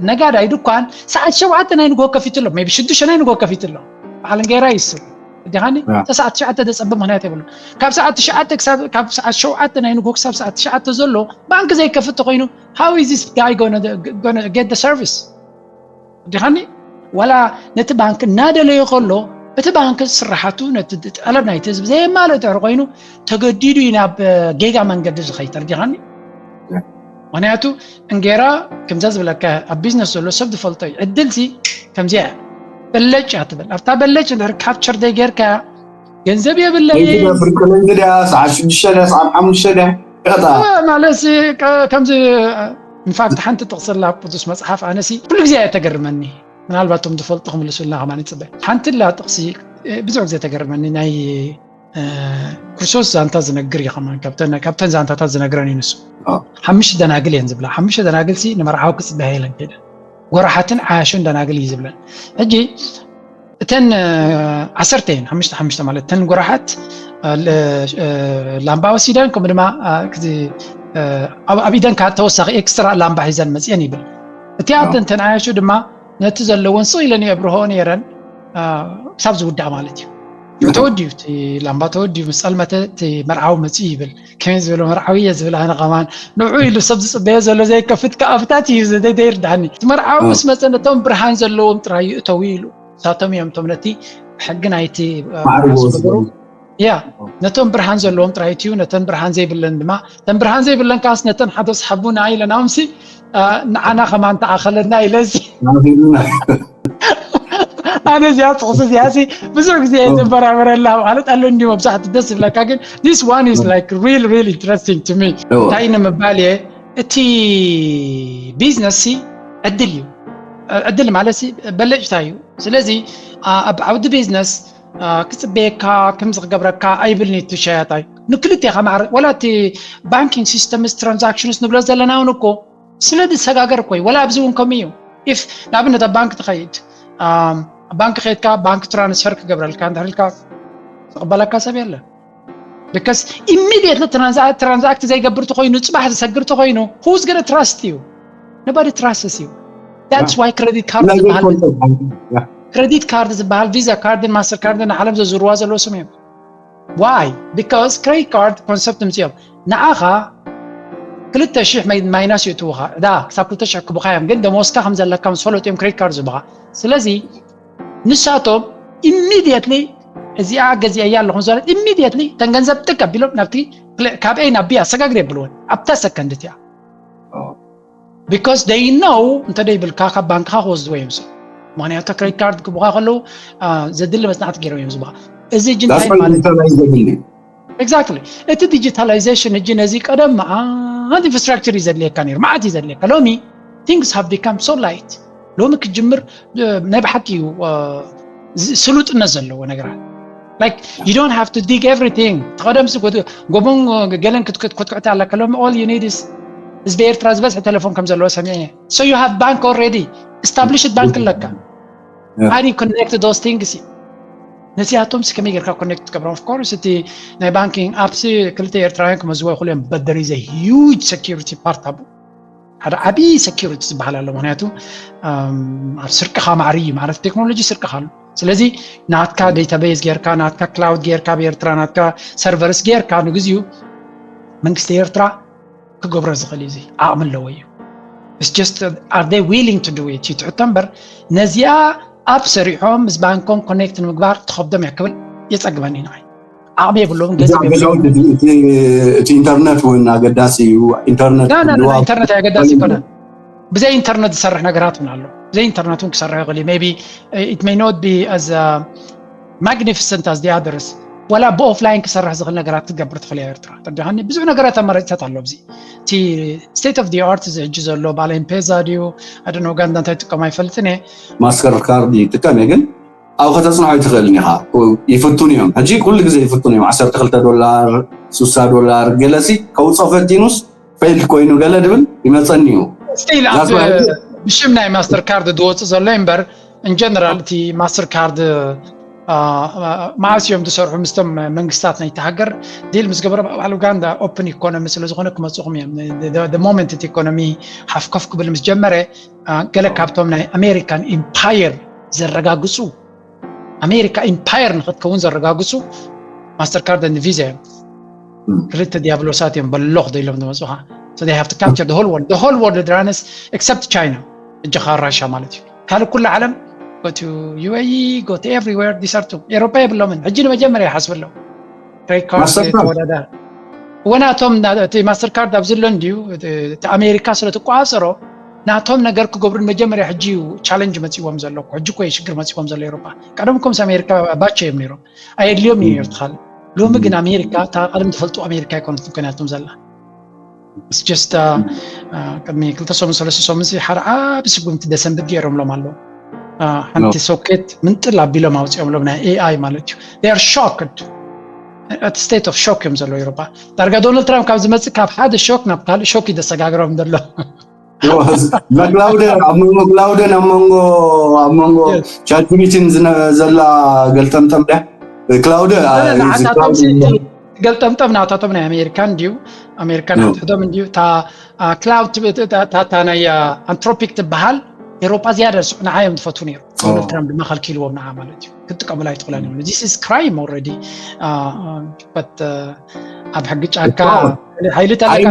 ነጋዳይ ድኳን ሰዓት ሸውዓተ ናይ ንግሆ ከፊቱ ኣሎ ቢ ሽዱሽተ ናይ ንግሆ ከፊቱ ኣሎ በዓል እንጌራ ይስብ እዲኻኒ ሰዓት ትሽዓተ ዘፀብብ ምክንያት የብሉ ካብ ሰዓት ትሽዓተ ካብ ሰዓት ሸውዓተ ናይ ንግሆ ክሳብ ሰዓት ትሽዓተ ዘሎ ባንክ ዘይከፍት ተኮይኑ how is this guy gonna, gonna get the service ዲኻኒ ዋላ ነቲ ባንክ እናደለዮ ከሎ እቲ ባንክ ስራሓቱ ነቲ ጠለብ ናይቲ ህዝቢ ዘየማልእ ድሕሪ ኮይኑ ተገዲዱ እዩ ናብ ጌጋ መንገዲ ዝኸይድ ተርዲኻኒ ምክንያቱ እንጌራ ከምዛ ዝብለካ ኣብ ቢዝነስ ዘሎ ሰብ ዝፈልጦ እዩ ዕድልሲ ከምዚያ በለጭ እያ ትብል ኣብታ በለጭ ድሕሪ ካፕቸር ዘይጌርካ ገንዘብ የብለይ ፍርቂ ለይቲ ድያ ሰዓት ሽዱሽተ ድያ ሰዓት ሓሙሽተ ድያ ቀጣ ማለት ከምዚ ኢንፋክት ሓንቲ ጥቕሲ ኣላ ኣብ ቅዱስ መፅሓፍ ኣነሲ ኩሉ ግዜ እያ ተገርመኒ ምናልባት ቶም ዝፈልጡ ክምልሱልና ከማን ይፅበ ሓንቲ ላ ጥቕሲ ብዙሕ ግዜ ተገርመኒ ናይ ክርስቶስ ዛንታ ዝነግር እዩ ከማን ካብተን ዛንታታት ዝነግረን እዩ ንሱ ሓሙሽተ ደናግል እየን ዝብላ ሓሙሽተ ደናግል ሲ ንመርዓዊ ክፅበያ የለን ከይደን ጎራሓትን ዓያሹን ደናግል እዩ ዝብለን ሕጂ እተን ዓሰርተ እየን፣ ሓሙሽተ ሓሙሽተ ማለት እተን ጎራሓት ላምባ ወሲደን፣ ከምኡ ድማ ኣብ ኢደን ካብ ተወሳኺ ኤክስትራ ላምባ ሒዘን መፅየን ይብል። እቲኣተን ተናያሹ ድማ ነቲ ዘለወን ስቕ ኢለን የብርሆ ነይረን ክሳብ ዝውዳእ ማለት እዩ። ተወዲዩ እቲ ላምባ ተወዲዩ ምስ ፀልመተ እቲ መርዓዊ መፅኡ ይብል። ከመይ ዝበለ መርዓዊ እየ ዝብል ኣነ ከማን ንዑ ኢሉ ሰብ ዝፅበዮ ዘሎ ዘይከፍት ከኣፍታት እዩ ዘደይርዳኒ። እቲ መርዓዊ ምስ መፀ ነቶም ብርሃን ዘለዎም ጥራይ ይእተው ኢሉ። እሳቶም እዮም እቶም ነቲ ሕጊ ናይቲ ኣስበሩ ያ ነቶም ብርሃን ዘለዎም ጥራይ እዩ። ነተን ብርሃን ዘይብለን ድማ እተን ብርሃን ዘይብለን ካስ ነተን ሓደ ስሓቡና ኢለናምሲ ንዓና ከማን ተኣኸለና ኢለዚ ኣነ እዚኣ ጥቕሲ እዚኣ ሲ ብዙሕ ግዜ እየ ዘበራበረላ ማለት ኣሎ እንዲ መብዛሕቲ ደስ ዝብለካ ግን this one is like real real interesting to me እንታይ ንምባል እየ እቲ ቢዝነስ ሲ ዕድል እዩ ዕድል ማለት ሲ በለጭታ እዩ ስለዚ ኣብ ዓውዲ ቢዝነስ ክፅበየካ ከምዚ ክገብረካ ኣይብልኒ እቲ ሸያጣይ ንክልቴኻ ማዕረ ወላ እቲ banking system transactions ንብሎ ዘለና እውን እኮ ስለ ዝሰጋገር እኮ እዩ ወላ ኣብዚ እውን ከምኡ እዩ if ንኣብነት ኣብ ባንክ ትኸይድ ኣብ ባንክ ከይድካ ባንክ ትራንስፈር ክገብረልካ እንድሕር ኢልካ ዝቕበለካ ሰብ የለን because immediately transact ዘይገብር ተኮይኑ ፅባሕ ዝሰግር ተኮይኑ who's gonna trust you nobody trusts you that's why credit card ዝበሃል credit card ዝበሃል visa card ን master card ን ዓለም ዘዝርዋ ዘለዎ ስም እዮም why because credit card concept ምፅኦም ንዓኻ ክልተ ሽሕ ማይናስ ይእትውኻ ዕዳ ክሳብ ክልተ ሽሕ ክቡኻ እዮም ግን ደሞዝካ ከም ዘለካ ምስ ፈለጡ እዮም credit card ዝብኻ ስለዚ ንሳቶም immediately እዚኣ ገዚአያ ኣለኹ ዝበለት immediately ተን ገንዘብ ጥቅ ኣቢሎም ናብቲ ካብ ኤ ናብ ቢ ኣሰጋግር የብልዎን ኣብታ ሰከንድ እቲኣ because they know እንተ ደይብልካ ካብ ባንክኻ ክወስድዎ እዮም ስ ምክንያቱ credit card ክቡኻ ከለዉ ዘድሊ መፅናዕቲ ገይሮም እዮም ዝብኻ እዚ ጅንታይ ማለት exactly እቲ digitalization እጂ ነዚ ቀደም መዓት infrastructure እዩ ዘድልየካ ነይሩ መዓት እዩ ዘድልየካ ሎሚ things have become so light ሎሚ ክጅምር ናይ ብሓቂ እዩ ስሉጥነት ዘለዎ ነገራት like you don't have to dig everything ተቐደምሲ ጎቦን ገለን ክትኩትኩዕቲ ኣለካ ሎሚ all you need is ህዝቢ ኤርትራ ዝበዝሐ ቴሌፎን ከም ዘለዎ ሰሚዐ so you have bank already established bank ኣለካ how do you connect those things ነዚኣቶም ሲ ከመይ ጌርካ connect ትገብሮም of course እቲ ናይ banking apps ክልተ ኤርትራውያን ክመዝዎ ይኽእሉ እዮም but there is a huge security part ኣቡ ሓደ ዓብዪ security ዝበሃል ኣሎ ምክንያቱ ኣብ ስርቅኻ ማዕሪ እዩ ማለት ቴክኖሎጂ ስርቅኻ ኣሎ ስለዚ ናትካ database ጌርካ ናትካ cloud ጌርካ ኣብ ኤርትራ ናትካ servers ጌርካ ንግዚኡ መንግስቲ ኤርትራ ክገብሮ ዝኽእል እዩ ዓቕሚ ኣለዎ እዩ just are they willing to do it እዩ ትሕቶ እምበር ነዚኣ ኣብ ሰሪሖም ምስ ባንኮም connect ንምግባር ትኸብዶም እያ ክብል የፀግመኒ ንዓይ ዓቕሚ የብሎም ገንዘብ የብሎም እቲ ኢንተርነት እውን ኣገዳሲ እዩ ኢንተርነት ኢንተርነት ኣገዳሲ ይኮነ ብዘይ ኢንተርነት ዝሰርሕ ነገራት እውን ኣሎ ብዘይ ኢንተርነት እውን ክሰርሕ ይኽእል maybe it may not be as magnificent as the others ወላ ብኦፍላይን ክሰርሕ ዝኽእል ነገራት ክትገብር ትኽእል ኤርትራ ተረዲኻኒ ብዙሕ ነገራት ኣማራጭታት ኣሎ ኣብዚ እቲ state of the art እዚ ሕጂ ዘሎ ባለ ኤምፔዛ ድዩ ኣደነ ኡጋንዳ እንታይ ጥቀም ኣይፈልጥን እየ ማስተር ካርድ ይጥቀም እየ ግን ኣብ ከተፅንሖ ኣይትኽእልን ኢኻ ይፍቱን እዮም ሕጂ ኩሉ ግዜ ይፍቱን እዮም ዓሰርተ ክልተ ዶላር ሱሳ ዶላር ገለሲ ከውፅኦ ፈቲኑስ ፌልድ ኮይኑ ገለ ድብል ይመፀኒ እዩ ብሽም ናይ ማስተር ካርድ ዝወፅእ ዘሎ እምበር in general እቲ ማስተር ካርድ መዓስ እዮም ዝሰርሑ ምስቶም መንግስታት ናይቲ ሃገር ዲል ምስ ገበሮም ኣብ ኡጋንዳ open economy ስለ ዝኾነ ክመፅኹም እዮም moment እቲ economy ሓፍከፍ ክብል ምስ ጀመረ ገለ ካብቶም ናይ ኣሜሪካን empire ዘረጋግፁ ኣሜሪካ empire ንክትከውን ዘረጋግፁ ማስተር ካርድ and ቪዛ እዮም ክልተ ዲያብሎሳት እዮም በሎኽ ደኢሎም ዝመፁኻ so they have to capture the whole world the whole world runs except China እጅኻ ራሻ ማለት እዩ ካልእ ኩሉ ዓለም go to U A E go to everywhere these are two ኤሮፓ የብሎምን ሕጂ ንመጀመርያ ይሓስቡ ኣለዉ credit card ተወዳዳሪ ወናቶም እቲ ማስተር ካርድ ኣብ ዝሎ እንድዩ እቲ ኣሜሪካ ስለ ትቆፃፀሮ ናቶም ነገር ክገብሩ መጀመርያ ሕጂ እዩ challenge መፅዎም ዘሎ ሕጂ ኮ ሽግር መፅዎም ዘሎ ኤሮፓ ቀደም ኮምስ ኣሜሪካ ባቸ እዮም ነይሮም ኣየድልዮም እዩ ነይሩ ትኻል ሎሚ ግን ኣሜሪካ እታ ቀደም ትፈልጡ ኣሜሪካ ኣይኮነት ምክንያቱም ዘላ just ቅድሚ ክልተ ሰሙን ሰለስተ ሰሙን ሓደ ዓቢ ስጉምቲ ደሰንብድ ገይሮምሎም ኣለዉ ሓንቲ ሶኬት ምንጥል ኣቢሎም ኣውፅኦምሎም ናይ ኤኣይ ማለት እዩ they are shocked እቲ state of shock እዮም ዘለዉ ኤሮፓ ዳርጋ ዶናልድ ትራምፕ ካብ ዝመፅእ ካብ ሓደ ሾክ ናብ ካልእ ሾክ እዩ ዘሰጋግሮም ዘሎ ክላውደ ኣብ መንጎ ክላውደን ኣብ መንጎ ኣብ መንጎ ቻትጂፒቲን ዘላ ገልጠምጠም ድያ? ክላውደ ንዓታቶም ገልጠምጠም ናታቶም ናይ ኣሜሪካን ድዩ ኣሜሪካን ሕድሕዶም እንድዩ። እታ ክላውድ እታ ናይ ኣንትሮፒክ ትበሃል ኤሮጳ ዝያዳ ንዓ እዮም ዝፈትዉ ነይሩ። ዶናልድ ትራምፕ ድማ ከልኪልዎም ንዓ ማለት እዩ። ክትጥቀሙላ ኣይትኽእላን እዮም። This is crime already። ኣብ ሕጊ ጫካ ሓይሊ ተለካ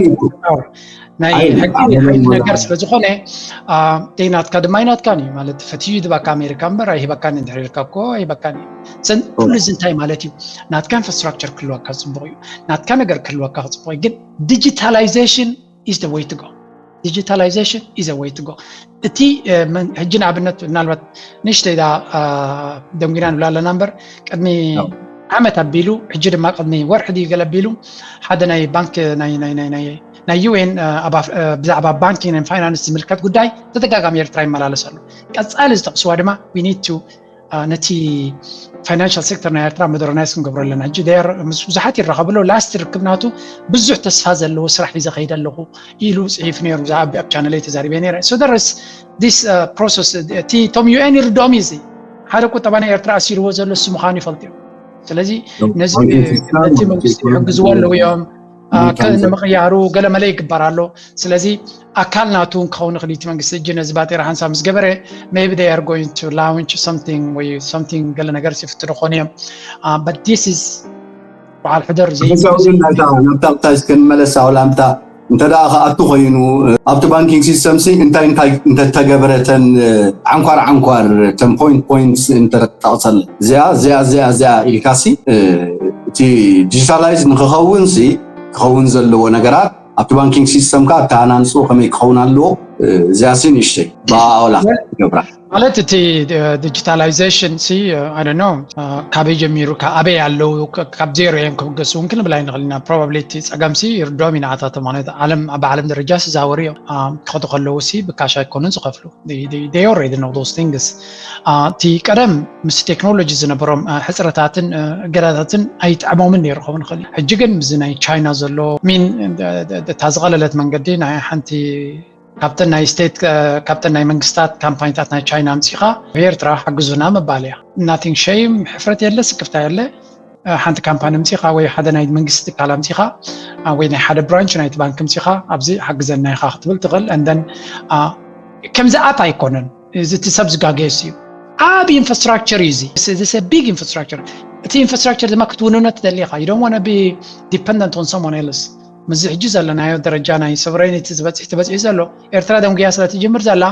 ናይ ሕጊ ነገር ስለዝኾነ ናትካ ድማ ይናትካን እዩ ማለት ፈትዩ ይህባካ ኣሜሪካ እምበር ኣይህበካን እንድሕር ኢልካ እኮ ኣይህበካን እዩ። ኩሉ እዚ እንታይ ማለት እዩ? ናትካ ኢንፍራስትራክቸር ክህልወካ ፅቡቅ እዩ። ናትካ ነገር ክህልወካ ክፅቡቅ እዩ። ግን digitalization is the way to go. Digitalization is the way to go. እቲ ሕጂ ንኣብነት ምናልባት ንእሽተይ ደንጉና ንብላ ኣለና እምበር ቅድሚ ዓመት ኣቢሉ ሕጂ ድማ ቅድሚ ወርሒ ድዩ ገለ ኣቢሉ ሓደ ናይ ባንክ ናይ ዩኤን ብዛዕባ ባንኪንግ ን ፋይናንስ ዝምልከት ጉዳይ ተደጋጋሚ ኤርትራ ይመላለስ ኣሎ። ቀፃሊ ዝጠቕስዋ ድማ we need to ነቲ ፋይናንሻል ሴክተር ናይ ኤርትራ ሞደርናይዝ ክንገብሮ ኣለና። ሕጂ ምስ ብዙሓት ይራኸብ ኣሎ። ላስት ርክብ ናቱ ብዙሕ ተስፋ ዘለዎ ስራሕ ዩ ዘኸይደ ኣለኹ ኢሉ ፅሒፉ ነይሩ። ብዛዕባ ኣብ ቻነለይ ተዛሪበ ነይረ። So there is this process። እቲ ቶም ዩኤን ይርድኦም እዩ። እዚ ሓደ ቁጠባ ናይ ኤርትራ ኣሲርዎ ዘሎ እሱ ምዃኑ ይፈልጡ እዮም። ስለዚ ነዚ ነቲ መንግስቲ ይሕግዝዎ ኣለዉ እዮም። ንምቕያሩ ገለ መለ ይግበር ኣሎ። ስለዚ ኣካል ናቱ ክኸውን ይኽእል እቲ መንግስቲ ሕጂ ነዚ ባጤራ ሓንሳብ ምስ ገበረ maybe they are going to launch something ወይ something ገለ ነገር ይፍትሑ ክኾኑ እዮም። But this is በዓል ሕደር ናብታ ቅታጅ ክንመለስ ኣውላ ምታ እንተ ደኣ ክኣቱ ኮይኑ ኣብቲ ባንኪንግ ሲስተም ሲ እንታይ እንታይ እንተተገብረ ተን ዓንኳር ዓንኳር ተን ፖይንት ፖይንት እንተጠቕሰለ እዚኣ እዚኣ እዚኣ እዚኣ ኢልካ ሲ እቲ ዲጂታላይዝ ንክኸውን ሲ ክኸውን ዘለዎ ነገራት ኣብቲ ባንኪንግ ሲስተምካ ኣተሃናንፅኡ ከመይ ክኸውን ኣለዎ። እዚኣ ሲ ንእሽተይ ብኣውላ ገብራ ማለት እቲ ዲጂታላይዜሽን ሲ ኣደኖ ካበይ ጀሚሩ ኣበይ ኣለዉ ካብ ዜሮ እዮም ክብገሱ እውን ክንብል ኣይንኽእል ኢና። ፕሮባብሊ እቲ ፀገም ሲ ይርድኦም ኢና ኣታቶም ማለት ዓለም ኣብ ዓለም ደረጃ ስዛወሩ እዮም ክኸዱ ከለዉ ሲ ብካሽ ኣይኮኑን ዝኸፍሉ they already know those things። እቲ ቀደም ምስ ቴክኖሎጂ ዝነበሮም ሕፅረታትን እገዳታትን ኣይጥዕሞምን ነይሩ ክኸውን ይኽእል። ሕጂ ግን ምስዚ ናይ ቻይና ዘሎ ሚን እታ ዝቐለለት መንገዲ ናይ ሓንቲ ካብተን ናይ ስቴት ካብተን ናይ መንግስታት ካምፓኒታት ናይ ቻይና ኣምፂኻ ኤርትራ ሓግዙና ምባል እያ። Nothing shame ሕፍረት የለ ስክፍታ የለ። ሓንቲ ካምፓኒ ኣምፂኻ ወይ ሓደ ናይ መንግስቲ ትካል ኣምፂኻ ወይ ናይ ሓደ ብራንች ናይቲ ባንክ ኣምፂኻ ኣብዚ ሓግዘና ኢኻ ክትብል ትኽእል። And then ከምዚ ኣፕ ኣይኮነን እዚ እቲ ሰብ ዝጋገየስ እዩ። ዓብ ኢንፍራስትራክቸር እዩ እዚ big infrastructure። እቲ ኢንፍራስትራክቸር ድማ ክትውንኖ ትደሊ ኢኻ። You don't want to be dependent on someone else። ምስዚ ሕጂ ዘለናዮ ደረጃ ናይ ሶቨሬኒቲ ዝበፅሕ ተበፂሑ ዘሎ ኤርትራ ደንጉያ ስለ ትጅምር ዘላ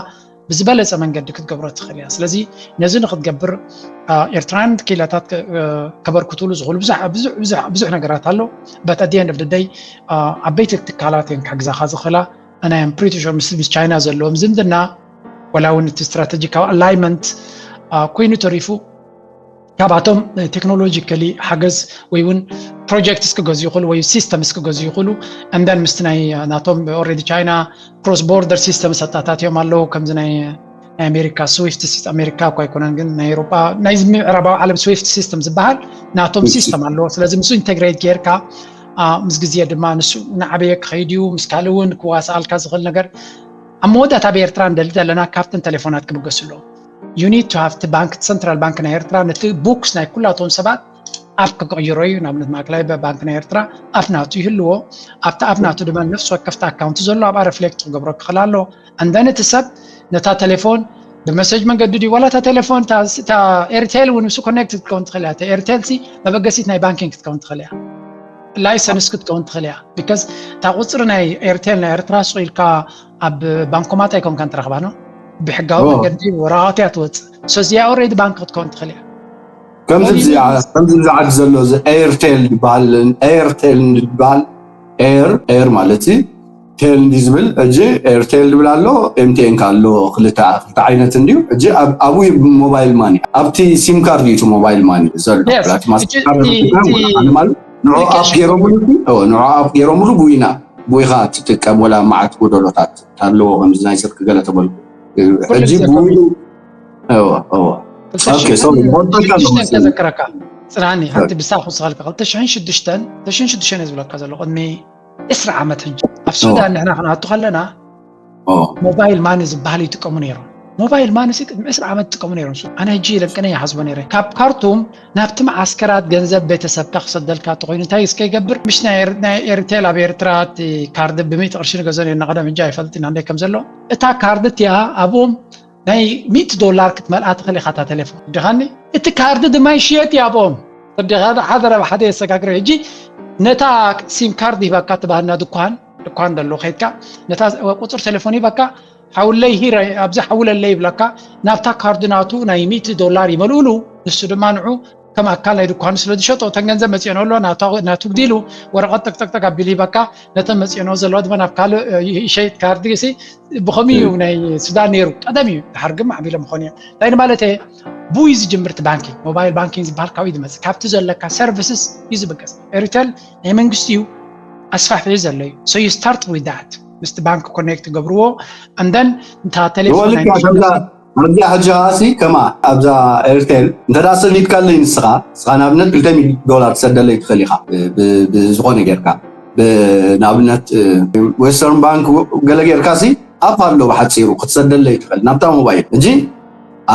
ብዝበለፀ መንገዲ ክትገብሮ ትኽእል እያ። ስለዚ ነዚ ንክትገብር ኤርትራውያን ክኢላታት ከበርክትሉ ዝኽእሉ ብዙሕ ነገራት ኣሎ። But at the end of the day ዓበይቲ ትካላት እየን ክሕግዛኻ ዝኽእላ። And I am pretty sure ምስ ቻይና ዘለዎም ዝምድና ወላ እውን እቲ ስትራተጂካዊ ኣላይመንት ኮይኑ ተሪፉ ካብኣቶም ቴክኖሎጂካሊ ሓገዝ ወይ እውን ፕሮጀክትስ ክገዝኡ ይኽእሉ ወይ ሲስተምስ ክገዝኡ ይኽእሉ። And then ምስቲ ናይ ናቶም already ቻይና cross border system ኣተኣታትዮም ኣለዉ። ከምዚ ናይ ኣሜሪካ ስዊፍት ሲስተም ኣሜሪካ እኳ ኣይኮነን ግን ናይ ኤሮጳ ናይ ምዕራባዊ ዓለም ስዊፍት ሲስተም ዝበሃል ናቶም ሲስተም ኣለዎ። ስለዚ ምስ ኢንተግሬት ጌርካ ምስ ግዜ ድማ ንሱ እናዓበየ ክኸይድ እዩ። ምስ ካልእ እውን ክዋስኣልካ ዝኽእል ነገር ኣብ መወዳእታ ኣብ ኤርትራ ንደሊ ዘለና ካብተን ቴሌፎናት ክብገሱ ኣለዎ። You need to have ባንክ ሰንትራል ባንክ ናይ ኤርትራ ነቲ ቡክስ ናይ ኩላቶም ሰባት ኣፕ ክቕይሮ እዩ። ንኣብነት ማእከላይ ባንክ ናይ ኤርትራ ኣፕ ናቱ ይህልዎ። ኣብቲ ኣፕ ናቱ ድማ ነፍሲ ወከፍቲ ኣካውንት ዘሎ ኣብኣ ሪፍሌክት ክገብሮ ክኽእል ኣሎ። And then እቲ ሰብ ነታ ቴሌፎን ብመሰጅ መንገዲ ድዩ ዋላ እታ ቴሌፎን እታ ኤርቴል እውን ምስ ኮኔክት ክትከውን ትኽእል እያ። እታ ኤርቴል ሲ መበገሲት ናይ ባንኪንግ ክትከውን ትኽእል እያ። ላይሰንስ ክትከውን ትኽእል እያ። ቢካዝ እታ ቁፅሪ ናይ ኤርቴል ናይ ኤርትራ ሱቕ ኢልካ ኣብ ባንኮማት ኣይኮንካን ትረኽባ ነው ብሕጋዊ መንገዲ ወረቓቕቲ እያ ትወፅእ። So እዚኣ ኦልሬዲ ባንክ ክትከውን ትኽእል እያ። ከምዚ ኣብዚ ዓዲ ዘሎ እዚ ኤርቴል ዝበሃል ኤርቴል ዝበሃል ኤር ኤር ማለት እዩ ቴል እንዲ ዝብል ሕጂ ኤርቴል ዝብል ኣሎ ኤምቲኤን ከ ኣሎ ክልተ ክልተ ዓይነት እንድዩ ሕጂ ኣብኡ ሞባይል ማኒ ኣብቲ ሲም ካርድ እዩ እቲ ሞባይል ማኒ ዘሎ ማለት ንዑ ኣፕ ገይሮምሉ ንዑ ኣፕ ገይሮምሉ ብዊና ብዊኻ ትጥቀም ወላ መዓት ጎደሎታት ኣለዎ ከምዚ ናይ ስልኪ ገለ ተበልኩ ሕጂ ብዊኑ ተዘክረካ ጽናኒ ሓንቲ ብሳ ክውስኸልካ ክልተ ሽሕን ሽዱሽተን ክልተ ሽሕን ሽዱሽተን እየ ዝብለካ ዘሎ ቅድሚ ዕስራ ዓመት ሕጂ ኣብ ሱዳን ንሕና ክንኣቱ ከለና ሞባይል ማኒ ዝበሃል ይጥቀሙ ነይሮም። ሞባይል ማኒ ሲ ቅድሚ ዕስራ ዓመት ይጥቀሙ ነይሮም። ኣነ ሕጂ ለቅነ ይሓስቦ ነይረ። ካብ ካርቱም ናብቲ መዓስከራት ገንዘብ ቤተሰብካ ክሰደልካ እንተኾይኑ እንታይ እስከ ይገብር? ምሽ ናይ ኤር- ናይ ኤርቴል ኣብ ኤርትራ እቲ ካርድ ብሚእቲ ቅርሺ ንገዞ ነርና ቀደም፣ ሕጂ ኣይፈልጥን እንዴ ከም ዘሎ። እታ ካርድ እቲኣ ኣብኦም ናይ ሚእቲ ዶላር ክትመልኣ ትኽእል ኢኻ እታ ቴሌፎን። ዲኻኒ? እቲ ካርድ ድማ ይሽየጥ እዩ ኣብኦም። ተዲኻ ሓደ ረብ ሓደ የሰጋግረ። ሕጂ ነታ ሲም ካርድ ሂባካ ትባህልና ድኳን ድኳን ደሎ ከይድካ ነታ ቁፅር ቴሌፎን ሂባካ ሓውለይ ሂረ ኣብዚ ሓውለለይ ይብለካ። ናብታ ካርድ ናቱ ናይ ሚእቲ ዶላር ይመልኡሉ። ንሱ ድማ ንዑ ከም ኣካል ናይ ድኳኑ ስለ ዝሸጦ እተን ገንዘብ መፅኦን ኣሎ ናቱ ግዲሉ ወረቐት ጠቅጠቅጠቅ ኣቢሉ ሂበካ። ነተን መፅኦን ዘለዋ ድማ ናብ ካልእ ይሸይጥ ካርድ ሲ ብኸምኡ እዩ ናይ ሱዳን ነይሩ ቀደም እዩ። ድሓር ግን ማዕቢሎም ይኾኑ እዮም። እንታይ ንማለት እየ? ብኡ እዩ ዝጅምር እቲ ባንኪንግ። ሞባይል ባንኪንግ ዝበሃል ካብኡ እዩ ዝመፅእ። ካብቲ ዘለካ ሰርቪስስ እዩ ዝብገስ። ኤሪቴል ናይ መንግስቲ እዩ ኣስፋሕፍሑ ዘሎ እዩ። So you start with that። ምስቲ ባንክ ኮኔክት ገብርዎ። And then እንታ ቴሌፎን ናይ ወልካ ከምዛ ኣብዚኣ ሕጂ ከኣ ሲ ከማ ኣብዛ ኤርቴል እንተ ደኣ ሰዲድካለይ ንስኻ ንስኻ ንኣብነት ክልተ ሚልዮን ዶላር ትሰደለይ ትኽእል ኢኻ። ብ- ብ- ብዝኾነ ጌርካ ብ- ንኣብነት እ፣ ዌስተርን ባንክ ገለ ጌርካ ሲ ኣፕ ኣሎ ብሓፂሩ ክትሰደለይ ትኽእል ናብታ ሞባይል። ሕጂ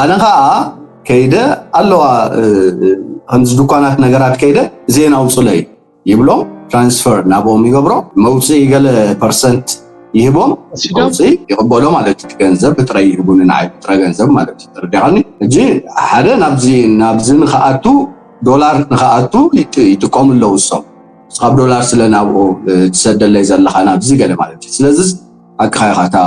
ኣነ ኸኣ ከይደ ኣለዋ እ፣ እ፣ ከምዚ ድኳናት ነገራት ከይደ ዜና ኣውፅለይ ይብሎም። ትራንስፈር ናብኦም ይገብሮ። መውፅኢ ገለ ፐርሰንት ይህቦም። መውፅኢ ይቕበሎ ማለት እዩ። ገንዘብ ብጥረ ይህቡኒ ንዓይ ብጥረ ገንዘብ ማለት እዩ። ተረዲኻኒ? ሕጂ ሓደ ናብዚ ናብዚ ንክኣቱ ዶላር ንክኣቱ ይጥ- ይጥቀሙ ኣለዉ እሶም። ካብ ዶላር ስለ ናብኡ እ፣ ትሰደለይ ዘለኻ ናብዚ ገለ ማለት እዩ። ስለዚ ሓቅኻ ኢኻ። እታ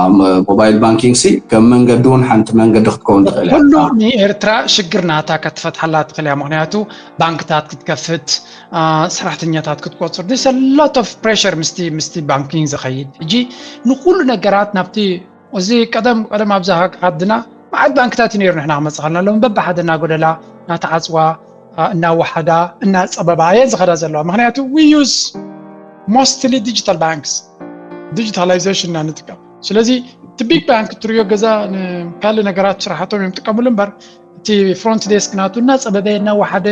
ሞባይል ባንኪንግ ሲ ከም መንገዲ እውን ሓንቲ መንገዲ ክትከውን ትኽእል እያ። ኩሉ ንኤርትራ ሽግር ናታ ከትፈትሓላ ትኽእል እያ። ምክንያቱ ባንክታት ክትከፍት፣ አ፣ ሰራሕተኛታት ክትቆፅር፣ this a lot of pressure ምስቲ ምስቲ ባንኪንግ ዝኸይድ። ሕጂ ንኩሉ ነገራት ናብቲ እዚ ቀደም ቀደም ኣብዛ ሃግ- ዓድና መዓት ባንክታት እዩ ነይሩ። ንሕና ክመፅእ ከለና ሎም በብሓደ እናጎደላ እናተዓፅዋ፣ አ፣ እናወሓዳ እናፀበባ እየን ዝኸዳ ዘለዋ። ምክንያቱ we use mostly digital banks፣ ዲጂታላይዜሽን ኢና ንጥቀም። ስለዚ እቲ ቢግ ባንክ እትሪዮ ገዛ ንካልእ ነገራት ስራሕቶም እዮም ጥቀምሉ እምበር እቲ ፍሮንት ዴስክ ናቱ እናፀበበ እናወሓደ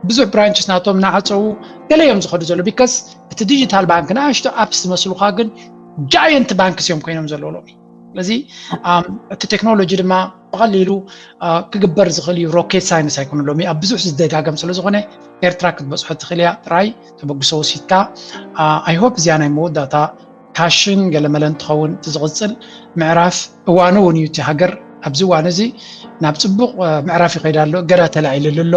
ብዙሕ ብራንችስ ናቶም እናዓፀዉ ገለ እዮም ዝኸዱ ዘሎ። ቢካስ እቲ ዲጂታል ባንክ ንኣሽቶ ኣፕስ ዝመስሉካ ግን ጃየንት ባንክስ እዮም ኮይኖም ዘለዉ ሎሚ። ስለዚ ኣም፣ እቲ ቴክኖሎጂ ድማ ብቐሊሉ አ፣ ክግበር ዝኽእል እዩ። ሮኬት ሳይንስ ኣይኮነ ሎሚ ኣብ ብዙሕ ዝደጋገም ስለ ዝኾነ ኤርትራ ክትበፅሖ ትኽእል እያ። ጥራይ ተበግሶ ወሲድካ። ኣይ ሆፕ እዚኣ ናይ መወዳእታ ካሽን ገለመለን ትኸውን። እቲ ዝቕፅል ምዕራፍ እዋኑ እውን እዩ። እቲ ሃገር ኣብዚ እዋን እዚ ናብ ፅቡቕ አ፣ ምዕራፍ ይኸይድ ኣሎ። እገዳ ተላዒልሉ ኣሎ።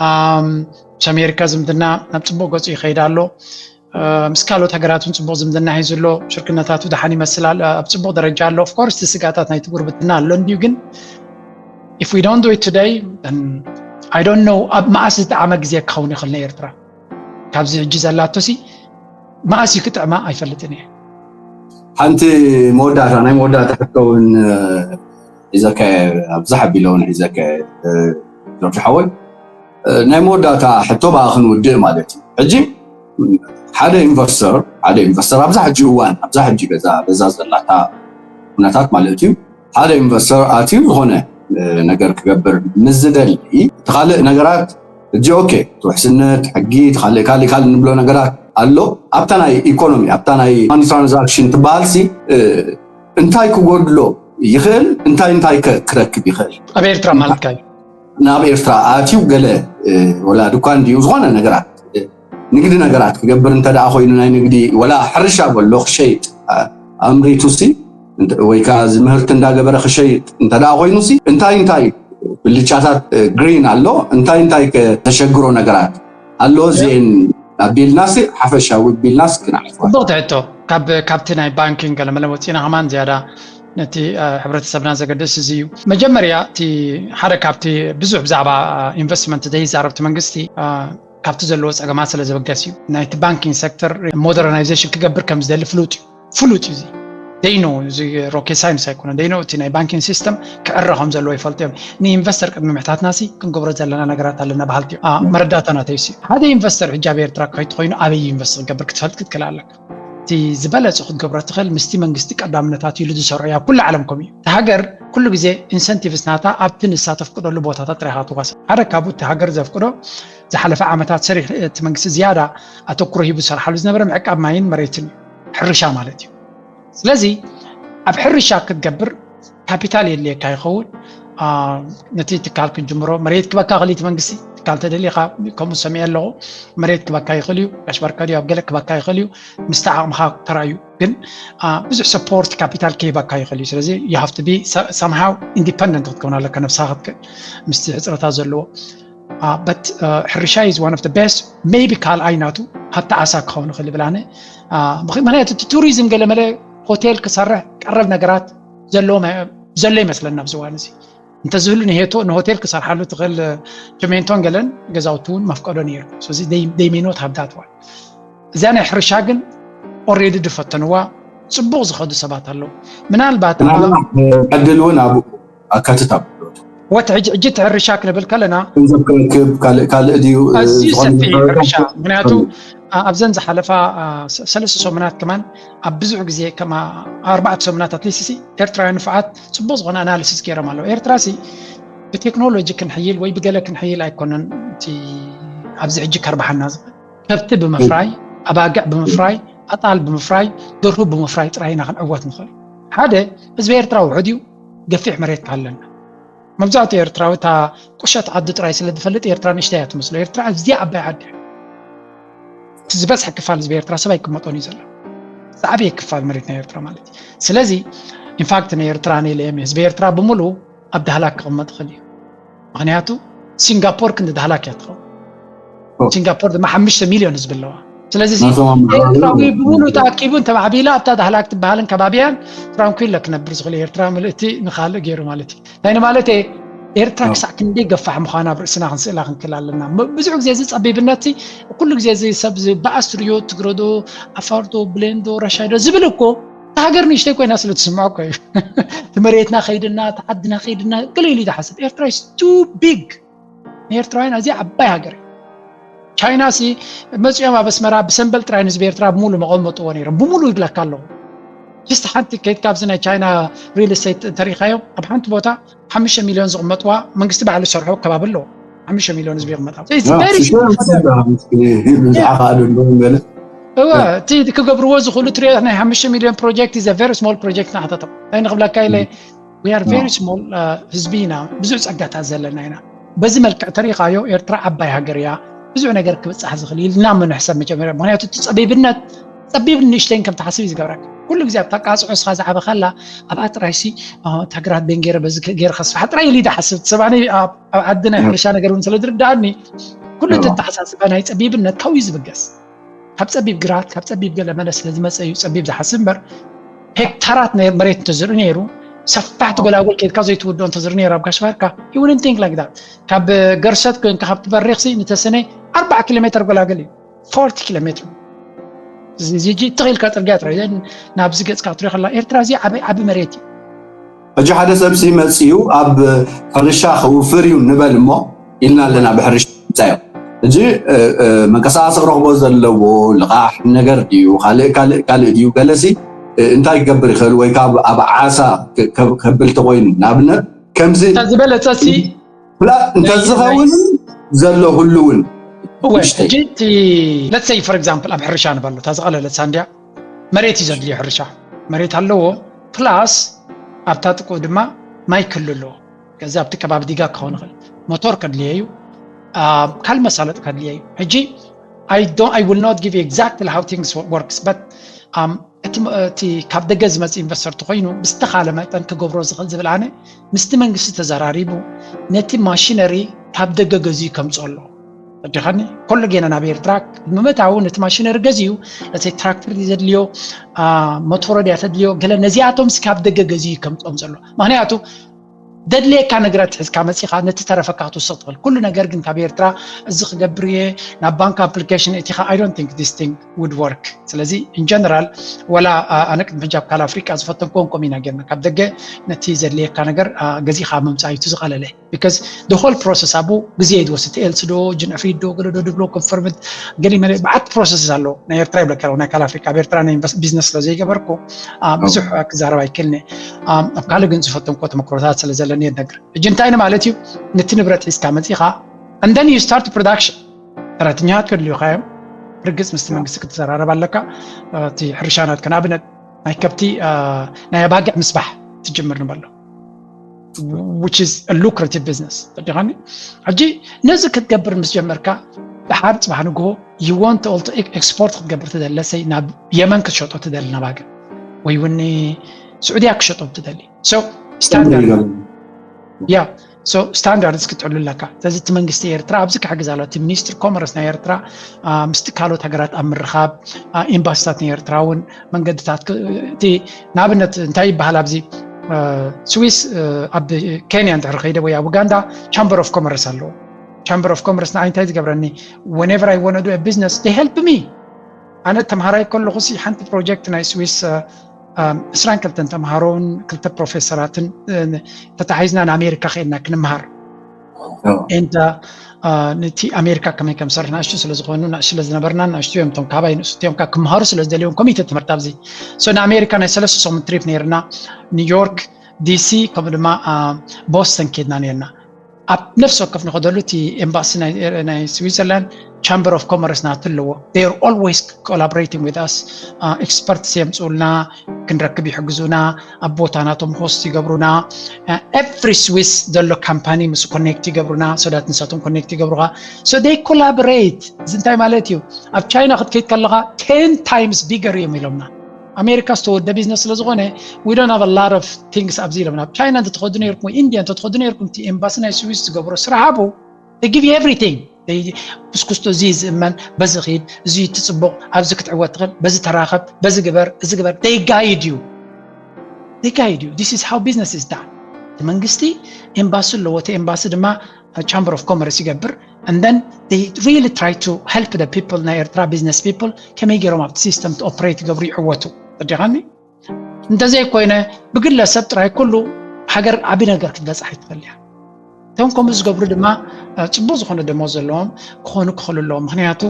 ኣም፣ ምስ ኣሜሪካ ዝምድና ናብ ፅቡቕ ገፁ ይኸይድ ኣሎ። አ፣ ምስ ካልኦት ሃገራት እውን ፅቡቕ ዝምድና ሒዙ ኣሎ። ሽርክነታቱ ደሓን ይመስል ኣሎ፣ ኣብ ፅቡቕ ደረጃ ኣሎ። ኦፍኮርስ እቲ ስጋታት ናይቲ ጉርብትና ኣሎ እንድዩ። ግን if we don't do it today, then I don't know ኣብ መዓስ ዝጠዓመ ግዜ ክኸውን ይኽእል ንኤርትራ። ካብዚ ሕጂ ዘላቶ ሲ መዓስ እዩ ክጥዕማ ኣይፈልጥን እየ። ሓንቲ መወዳእታ ናይ መወዳእታ ክትከውን እ፣ ሒዘካ ኣብዛሕ ኣቢለ እውን ሒዘካ ጆርጅ ሓወይ። እ፣ ናይ መወዳእታ ሕቶ ብኣ ክንውድእ ማለት እዩ። ሕጂ ሓደ ኢንቨስተር ሓደ ኢንቨስተር ኣብዛ ሕጂ እዋን ኣብዛ ሕጂ በዛ በዛ ዘላታ ኩነታት ማለት እዩ። ሓደ ኢንቨስተር ኣትዩ ዝኾነ እ፣ ነገር ክገብር ምስ ዝደሊ እቲ ካልእ ነገራት ሕጂ ኦኬ እቲ ውሕስነት ሕጊ እቲ ካልእ ካልእ ካልእ እንብሎ ነገራት ኣሎ። ኣብታ ናይ ኢኮኖሚ ኣብታ ናይ ማኒ ትራንዛክሽን ትበሃል ሲ እ፣ እንታይ ክጎድሎ ይኽእል እንታይ እንታይ ከ ክረክብ ይኽእል? ኣብ ኤርትራ ማለትካ እዩ። ናብ ኤርትራ ኣትዩ ገለ እ፣ ወላ ድኳን ድዩ ዝኾነ ነገራት እ፣ ንግዲ ነገራት ክገብር እንተ ደኣ ኮይኑ ናይ ንግዲ ወላ ሕርሻ በሎ ክሸይጥ እ፣ ኣምሪቱ ሲ እንተ- ወይ ከዓ እዚ ምህርቲ እንዳገበረ ክሸይጥ እንተ ደኣ ኮይኑ ሲ እንታይ እንታይ ብልጫታት እ፣ ግሪን ኣሎ እንታይ እንታይ ከ ዘሸግሮ ነገራት ኣሎ እዚአን ኣቢልና ሲ ሓፈሻዊ ኣቢልና ሲ ክንዓልፎ። ጽቡቕ ትሕቶ። ካብ ካብቲ ናይ ባንኪንግ ገለመለ ወፂና ከማን ዝያዳ ነቲ እ፣ ሕብረተሰብና ዘገድስ እዚ እዩ። መጀመርያ እቲ ሓደ ካብቲ ብዙሕ ብዛዕባ ኢንቨስትመንት ዘይዛረብ እቲ መንግስቲ እ፣ ካብቲ ዘለዎ ፀገማት ስለ ዝብገስ እዩ። ናይቲ ባንኪንግ ሴክተር ሞደርናይዜሽን ክገብር ከም ዝደሊ ፍሉጥ እዩ። ፍሉጥ እዩ። እዚ ደይኖ እዚ ሮኬት ሳይንስ ኣይኮነን። ደይኖ እቲ ናይ ባንኪንግ ሲስተም ክዕረ ከም ዘለዎ ይፈልጡ እዮም። ንኢንቨስተር ቅድሚ ምሕታትና ሲ ክንገብሮ ዘለና ነገራት ኣለና በሃልቲ እዮም። አ፣ መረዳእታ ናተይ ሲ ሓደ ኢንቨስተር ሕጂ ኣብ ኤርትራ ክኸይድ ኮይኑ ኣበይ ኢንቨስት ክገብር ክትፈልጥ ክትክእል ኣለካ። እቲ ዝበለጸ ክትገብሮ ትኽእል ምስቲ መንግስቲ ቀዳምነታት ኢሉ ዝሰርዖ ኣብ ኩሉ ዓለም ከምኡ እዩ። እቲ ሃገር ኩሉ ግዜ ኢንሰንቲቭስ ናታ ኣብቲ ንሳ ተፍቅደሉ ቦታታት ጥራይ ኢኻ ትዋሰን። ሓደ ካብኡ እቲ ሃገር ዘፍቅዶ ዝሓለፈ ዓመታት ሰሪሕ እቲ መንግስቲ ዝያዳ ኣተኩሮ ሂቡ ዝሰርሓሉ ዝነበረ ምዕቃብ ማይን መሬትን እዩ፣ ሕርሻ ማለት እዩ። ስለዚ ኣብ ሕርሻ ክትገብር ካፒታል የድልየካ ይኸውን። ነቲ ትካል ክንጅምሮ መሬት ክበካ ክእል እቲ መንግስቲ፣ ትካል ተደሊኻ፣ ከምኡ ሰሚዐ ኣለኹ። መሬት ክበካ ይኽእል እዩ፣ ጋሽ በርከ ድዩ ኣብ ገለ ክበካ ይኽእል እዩ፣ ምስቲ ዓቕምኻ ተራእዩ። ግን ብዙሕ ሰፖርት ካፒታል ከይበካ ይኽእል እዩ። ስለዚ you have to be somehow independent ክትከውን ኣለካ፣ ነብስኻ ክትክእል ምስቲ ሕፅረታት ዘለዎ። But ሕርሻ is one of the best, maybe ካልኣይ ናቱ ሃብቲ ዓሳ ክኸውን ይኽእል ይብል ኣነ። ምክንያቱ እቲ ቱሪዝም ገለ መለ ሆቴል ክሰርሕ ቀረብ ነገራት ዘሎ ይመስለና ኣብዚ እዋን እዚ። እንተዝህሉ ንሄቶ ንሆቴል ክሰርሓሉ ትኽእል ጀሜንቶን ገለን ገዛውቲ እውን መፍቀዶ ነይሩ። ስለዚ they may not have that one። እዚኣ ናይ ሕርሻ ግን already ዝፈተንዋ ጽቡቕ ዝኸዱ ሰባት ኣለዉ። ምናልባት ዕድል እውን ኣብኡ ኣካትት ኣብ ወት ሕጂ ሕጂ እቲ ሕርሻ ክንብል ከለና ገንዘብ ክረክብ ካልእ ካልእ ድዩ ኣዝዩ ሰፊሕ ሕርሻ። ምክንያቱ ኣብዘን ዝሓለፋ ሰለስተ ሰሙናት ከማን ኣብ ብዙሕ ግዜ ከማ ኣርባዕተ ሰሙናት ኣትሊስት ሲ ኤርትራውያን ንፉዓት ጽቡቕ ዝኾነ ኣናሊሲስ ገይሮም ኣለዉ። ኤርትራ ሲ ብቴክኖሎጂ ክንሕይል ወይ ብገለ ክንሕይል ኣይኮነን እቲ ኣብዚ ሕጂ ከርባሓና ዝኽእል። ከብቲ ብምፍራይ፣ ኣባግዕ ብምፍራይ፣ ኣጣል ብምፍራይ፣ ደርሁ ብምፍራይ ጥራይ ኢና ክንዕወት ንኽእል። ሓደ ህዝቢ ኤርትራ ውሑድ እዩ፣ ገፊሕ መሬት ኣለና። መብዛሕትኡ ኤርትራዊ እታ ቁሸት ዓዱ ጥራይ ስለ ዝፈልጥ ኤርትራ ንእሽተይ እያ ትመስሎ። ኤርትራ ኣዝያ ዓባይ ዓዲ እያ። እቲ ዝበዝሐ ክፋል ህዝቢ ኤርትራ ሰብ ኣይቅመጦን እዩ ዘሎ። ዝዓበየ ክፋል መሬት ናይ ኤርትራ ማለት እዩ። ስለዚ ኢንፋክት ናይ ኤርትራ ንኢለ ህዝቢ ኤርትራ ብምሉኡ ኣብ ዳህላክ ክቕመጥ ይኽእል እዩ። ምክንያቱ ሲንጋፖር ክንዲ ዳህላክ እያ ትኸውን። ሲንጋፖር ድማ ሓሙሽተ ሚልዮን ህዝቢ ኣለዋ። ስለዚ ኤርትራዊ ብምሉእ ተኣኪቡ እንተማዕቢላ ኣብታ ዳህላክ ትበሃልን ከባቢያን ትራንኩላ ክነብር ዝኽእል ኤርትራ ምልእቲ ንኻልእ ገይሩ ማለት እዩ። እንታይ ንማለት እየ? ኤርትራ ክሳዕ ክንደይ ገፋሕ ምዃና ኣብ ርእስና ክንስእላ ክንክእል ኣለና። ብዙሕ ግዜ እዚ ጸቢብነት ኩሉ ግዜ እዚ ሰብ ዝበኣስ ትሪዮ ትግረዶ ኣፋርዶ ብሌንዶ ረሻይዶ ዝብል እኮ እታ ሃገር ንእሽተይ ኮይና ስለ ትስምዖ እኮ እዩ። እቲ መሬትና ከይድና እቲ ዓድና ከይድና ገለ ኢሉ ይሓስብ። ኤርትራ is too big። ንኤርትራውያን ኣዝያ ዓባይ ሃገር እዩ። ቻይና ሲ መፅኦም ኣብ ኣስመራ ብሰንበል ጥራይ ንህዝቢ ኤርትራ ብሙሉ መቐመጥዎ ነይሮም። ብሙሉ ይብለካ ኣለኹ። ጅስት ሓንቲ ከይድ ካብዚ ናይ ቻይና ሪል ስቴት እንተሪኢኻዮም ኣብ ሓንቲ ቦታ ሓሙሽተ ሚልዮን ዝቕመጥዋ መንግስቲ ባዕሉ ዝሰርሖ ከባቢ ኣለዎ። ሓሙሽተ ሚልዮን ህዝቢ ይቕመጥ። እወ እቲ ክገብርዎ ዝኽእሉ ትሪኦ ናይ ሓሙሽተ ሚልዮን ፕሮጀክት is a very small project ንዓታቶም። እንታይ ንኽብለካ ኢለ we are very small ህዝቢ ኢና፣ ብዙሕ ጸጋታት ዘለና ኢና። በዚ መልክዕ ተሪኻዮ ኤርትራ ዓባይ ሃገር እያ፣ ብዙሕ ነገር ክብጻሕ ዝኽእል ኢልና ምንሕሰብ መጀመርያ። ምክንያቱ እቲ ጸቢብነት ጸቢብ ንእሽተይን ከም ትሓስብ እዩ ዝገብረካ። ኩሉ ግዜ ኣብታ ቃጽዖ እስኻ ዝዓበኻላ ኣብኣ ጥራይሲ እታ ግራት ቤን ገይረ በዚ ገይረ ከስፍሓ ጥራይ ኢሉ ይድሓስብ። ሰብ ኣነ ኣብ ዓዲ ናይ ሕርሻ ነገር እውን ስለ ዝርድኣኒ ኩሉ እቲ ኣተሓሳስባ ናይ ጸቢብነት ካብኡ እዩ ዝብገስ። ካብ ጸቢብ ግራት ካብ ጸቢብ ገለ መለ ስለ ዝመጸ እዩ ጸቢብ ዝሓስብ እምበር ሄክታራት ናይ መሬት እንተዝርኢ ነይሩ ሰፋሕቲ ጎላጉል ኬድካ ዘይትውድኦ እንተዝርኢ ነይሩ ኣብ ጋሽ ባርካ you wouldn't think like that። ካብ ገርሰት ኮይንካ ካብቲ በሪኽሲ ንተሰነ ኣርባዓ ኪሎ ሜትር ጎላጉል እዩ። ፎርቲ ኪሎ ሜትር እዚ ሕጂ ትኽኢልካ ጽርግያ ጥራይ ናብዚ ገጽካ ክትሪኦ ከላ ኤርትራ እዚ ዓቢ መሬት እዩ። ሕጂ ሓደ ሰብሲ መጺኡ ኣብ ሕርሻ ክውፍር እዩ ንበል እሞ ኢልና ኣለና ብሕርሻ ምጻዮ ሕጂ መንቀሳቐሲ ክረኽቦ ዘለዎ ልቓሕ ነገር ድዩ ካልእ ካልእ ካልእ ድዩ ገለሲ እንታይ ክገብር ይኽእል ወይ ካብ ኣብ ዓሳ ከብል ተኮይኑ ንኣብነት ከምዚ ዝበለጸሲ እንተዝኸውን ዘሎ ህልውን እወ ሕጂ እቲ let's say for example ኣብ ሕርሻ ንበሎ እታ ዝቐለለት ሳንድያ መሬት እዩ ዘድልዮ ሕርሻ መሬት ኣለዎ ፕላስ ኣብታ ጥቁ ድማ ማይ ክህሉ ኣለዎ ከዚ ኣብቲ ከባቢ ዲጋ ክኸውን ይኽእል ሞቶር ከድልየ እዩ ካልእ መሳለጥ ከድልየ እዩ ሕጂ I don't I will not give you exactly how things works but እቲ ካብ ደገ ዝመፅእ ኢንቨስተር ተኮይኑ ብዝተኻለ መጠን ክገብሮ ዝኽእል ዝብል ኣነ ምስቲ መንግስቲ ተዘራሪቡ ነቲ ማሽነሪ ካብ ደገ ገዝኡ ከምፅኦ ኣሎ ተዲኻኒ ኮሎ ጌና ናብ ኤርትራ ምመታዊ ነቲ ማሽነሪ ገዝኡ ነቲ ትራክተር ዘድልዮ ሞቶሮ ድያ ተድልዮ ገለ ነዚኣቶም ካብ ደገ ገዝኡ ከምፅኦም ዘሎ ምክንያቱ ደድልየካ ነገራት ሒዝካ መፂኻ ነቲ ተረፈካ ክትውስኽ ትኽእል ኩሉ ነገር ግን ካብ ኤርትራ እዚ ክገብር እየ ናብ ባንክ ኣፕሊኬሽን እቲኻ I don't think this thing would work ስለዚ in general ወላ ኣነ ቅድሚ ሕጂ ኣብ ካል ኣፍሪቃ ዝፈተንኮን ኮም ኢና ጌርና ካብ ደገ ነቲ ዘድልየካ ነገር ገዚእኻ ምምፃእ እዩ ዝቐለለ because the whole process ኣብኡ ግዜ እዩ ዝወስድ ኤልሲ ዶ ጅንዕፍሪት ዶ ገለ ዶ ድብሎ ኮንፈርምት ገሊመለ ብዓት process ኣሎ ናይ ኤርትራ ይብለካ ናይ ካል ኣፍሪቃ ኣብ ኤርትራ ናይ ቢዝነስ ስለ ዘይገበርኩ ብዙሕ ክዛረብ ኣይክእልኒ ኣብ ካልእ ግን ዝፈተንኮ ተመክሮታት ስለ ዘለኒ የነግር ሕጂ እንታይ ማለት እዩ ነቲ ንብረት ሒዝካ መፂኻ and then you start production ሰራሕተኛታት ከድልዩኻ እዮም ርግፅ ምስቲ መንግስቲ ክትዘራረብ ኣለካ እቲ ሕርሻ ናትካ ንኣብነት ናይ ከብቲ ናይ ኣባግዕ ምስባሕ ትጅምር ንበሎ which is a lucrative business ተዲኻኒ። ሕጂ ነዚ ክትገብር ምስ ጀመርካ ድሓር ፅባሕ ንግሆ you want also export ክትገብር ትደሊ ሰይ ናብ የመን ክትሸጦ ትደሊ ናባገ ወይ እውን ስዑድያ ክሸጦ ትደሊ so standard yeah so standard ክትሕሉ ኣለካ። ስለዚ እቲ መንግስቲ ኤርትራ ኣብዚ ክሕግዝ ኣሎ። እቲ ሚኒስትር ኮመርስ ናይ ኤርትራ ምስቲ ካልኦት ሃገራት ኣብ ምርኻብ ኤምባሲታት ናይ ኤርትራ እውን መንገድታት እቲ ንኣብነት እንታይ ይበሃል ኣብዚ ስዊስ ኣብ ኬንያ እንድሕር ከይደ ወይ ኣብ ኡጋንዳ chamber of commerce ኣለዎ። Chamber of commerce ንዓይ እንታይ ዝገብረኒ whenever I want to do a business they help me። ኣነ ተምሃራይ ከለኹ ሲ ሓንቲ ፕሮጀክት ናይ ስዊስ እስራን ክልተን ተምሃሮን ክልተ ፕሮፌሰራትን ተታሒዝና ንኣሜሪካ ከድና ክንምሃር and ነቲ ኣሜሪካ ከመይ ከም ሰርሕ ናእሽቱ ስለ ዝኾኑ ናእሽቱ ስለ ዝነበርና ናእሽቱ እዮም ቶም ካባይ ንእሽቱ እዮም ካብ ክምሃሩ ስለ ዝደልዮም ኮሚቴ ትምህርቲ ኣብዚ so ንኣሜሪካ ናይ ሰለስተ ሰሙን ትሪፕ ነይርና ኒውዮርክ ዲሲ ከምኡ ድማ ቦስተን ኬድና ነይርና ኣብ ነፍሲ ወከፍ ንኸደሉ እቲ ኤምባሲ ናይ ስዊዘርላንድ chamber of commerce ናቱ ኣለዎ they are always collaborating with us experts የምፅኡልና ክንረክብ ይሕግዙና ኣብ ቦታ ናቶም host ይገብሩና every ስዊስ ዘሎ ካምፓኒ ምስ ኮኔክት ይገብሩና so that ንሳቶም ኮኔክት ይገብሩካ so they collaborate እዚ እንታይ ማለት እዩ ኣብ ቻይና ክትከይድ ከለካ ten times bigger እዮም ኢሎምና ኣሜሪካ ዝተወደ ቢዝነስ ስለ ዝኾነ we don't have a lot of things ኣብዚ ኢሎም ናብ ቻይና እንተትኸዱ ነርኩም ወይ ኢንድያ እንተትኸዱ ነርኩም እቲ ኤምባሲ ናይ ስዊስ ዝገብሮ ስራሕ ኣቡ give you everything ብስኩስቶ እዚ ዝእመን በዚ ኺድ እዚ ትፅቡቕ ኣብዚ ክትዕወት ትኽእል በዚ ተራኸብ በዚ ግበር እዚ ግበር they guide you they guide you this is how business is done እቲ መንግስቲ ኤምባሲ ኣለዎ እቲ ኤምባሲ ድማ chamber of commerce ይገብር and then they really try to help the people ናይ ኤርትራ business people ከመይ ገይሮም ኣብቲ system to operate ይገብሩ ይዕወቱ ተዲኻኒ እንተዘይኮይነ ብግለሰብ ጥራይ ኩሉ ሃገር ዓቢ ነገር ክትበፅሕ ይትኽእል እያ እቶም ከምኡ ዝገብሩ ድማ ፅቡቅ ዝኾነ ደሞዝ ዘለዎም ክኾኑ ክኽእሉ ኣለዎም ምክንያቱ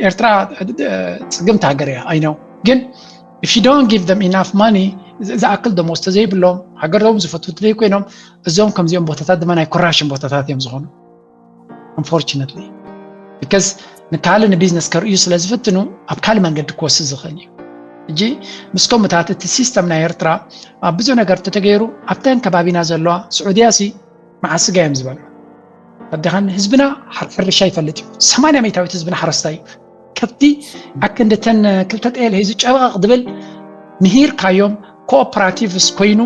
ኤርትራ ፅግምቲ ሃገር እያ ኣይነው ግን if you don't give them enough money ዝኣክል ደሞዝ ተዘይብሎም ሃገሮም ዝፈትው ዘይኮይኖም እዞም ከምዚኦም ቦታታት ድማ ናይ ኮራሽን ቦታታት እዮም ዝኾኑ unfortunately because ንካልእ ንቢዝነስ ከርእዩ ስለ ዝፍትኑ ኣብ ካልእ መንገዲ ክወስድ ዝኽእል እዩ ሕጂ ምስ ከምኡታት እቲ ሲስተም ናይ ኤርትራ ኣብ ብዙሕ ነገር ተተገይሩ ኣብተን ከባቢና ዘለዋ ስዑድያ ሲ መዓስ ስጋ እዮም ዝበልዑ ኣዴኻን ህዝብና ሕርሻ ይፈልጥ እዩ ሰማንያ ሚታዊት ህዝብና ሓረስታይ እዩ ከብቲ ኣክንድተን ክልተ ጤል ሒዙ ጨበቕ ድብል ምሂርካዮም ኮኦፐራቲቭስ ኮይኑ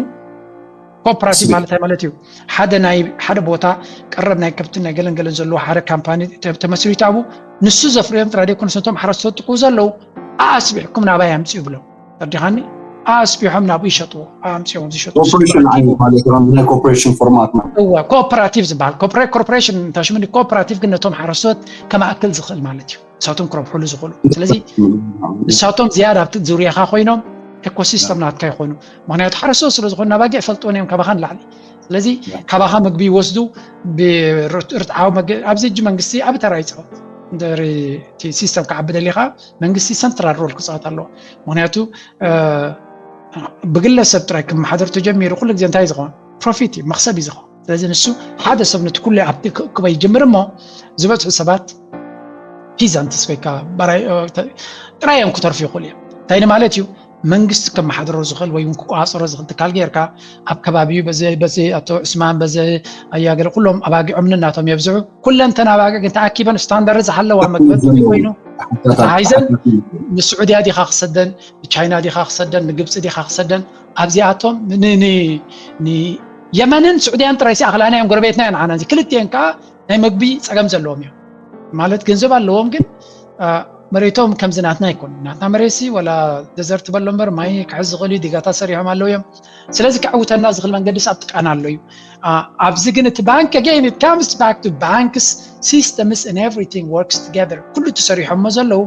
ኮኦፐራቲቭ ማለት ማለት እዩ ሓደ ናይ ሓደ ቦታ ቀረብ ናይ ከብትን ናይ ገለንገለን ዘለዎ ሓደ ካምፓኒ ተመስሪቱ ኣብኡ ንሱ ዘፍርዮም ጥራይ ዘይኮነስ ነቶም ሓረስቶት ጥቁ ዘለዉ ኣስቢሕኩም ናባይ ኣምፅኡ ይብሎም ተዲኻኒ ኣስቢሖም ናብኡ ይሸጥዎ ኣምፅኦም ዝሸጡ ኮርፖሬሽን ዓይነት ማለት እዩ ናይ ኮርፖሬሽን ፎርማት ማለት እዋ ኮኦፐራቲቭ ዝበሃል ኮርፖሬሽን እንታሽምኒ ኮኦፐራቲቭ ግን ነቶም ሓረስቶት ከማእክል ዝኽእል ማለት እዩ ንሳቶም ክረብሕሉ ዝኽእሉ ስለዚ ንሳቶም ዝያዳ ኣብቲ ዙርያኻ ኮይኖም ኤኮሲስተም ናትካ ይኾኑ ምክንያቱ ሓረስቶት ስለ ዝኾኑ ናባጊዕ ፈልጥዎን እዮም ካባኻ ንላዕሊ ስለዚ ካባኻ ምግቢ ይወስዱ ብርትዓዊ ኣብዚ እጂ መንግስቲ ኣብ ተራ ይፃወት እንድሪ ሲስተም ክዓቢ ደሊኻ መንግስቲ ሰንትራል ሮል ክፃወት ኣለዎ ምክንያቱ ብግለሰብ ጥራይ ክመሓደር ተጀሚሩ ኩሉ ግዜ እንታይ ዝኸውን ፕሮፊት እዩ መክሰብ እዩ ዝኸውን ስለዚ ንሱ ሓደ ሰብ ነቲ ኩሉ ኣብቲ ክበይ ጅምር እሞ ዝበፅሑ ሰባት ፒዛንትስ ወይ ከዓ ጥራይ እዮም ክተርፉ ይኽእሉ እዮም እንታይ ማለት እዩ መንግስቲ ከመሓድሮ ዝኽእል ወይ ክቆፃፀሮ ዝኽእል ትካል ጌርካ ኣብ ከባቢኡ በዚ በዚ ኣቶ ዑስማን በዚ ኣያገለ ኩሎም ኣባጊዖም ንናቶም የብዝሑ ኩለንተን ኣባጊዕ ግን ተኣኪበን ስታንዳርድ ዝሓለዋ መግበቲ ኮይኑ ተታሒዘን ንስዑድያ ዲኻ ክሰደን ንቻይና ዲኻ ክሰደን ንግብፂ ዲኻ ክሰደን ኣብዚኣቶም የመንን ስዑድያን ጥራይ ሲኣኽላና እዮም ጎረቤትና እዮም ዓና ክልቲኤን ከዓ ናይ መግቢ ፀገም ዘለዎም እዮም ማለት ገንዘብ ኣለዎም ግን መሬቶም ከምዚ ናትና ኣይኮኑ ናትና መሬትሲ ወላ ደዘርት በሎ እምበር ማይ ክሕዝ ዝኽእሉ ዲጋታት ሰሪሖም ኣለዉ እዮም ስለዚ ክዕውተና ዝኽእል መንገዲስ ኣብ ጥቃና ኣሎ እዩ ኣብዚ ግን እቲ ባንክ again it comes back to banks systems and everything works together ኩሉ እቲ ሰሪሖሞ ዘለዉ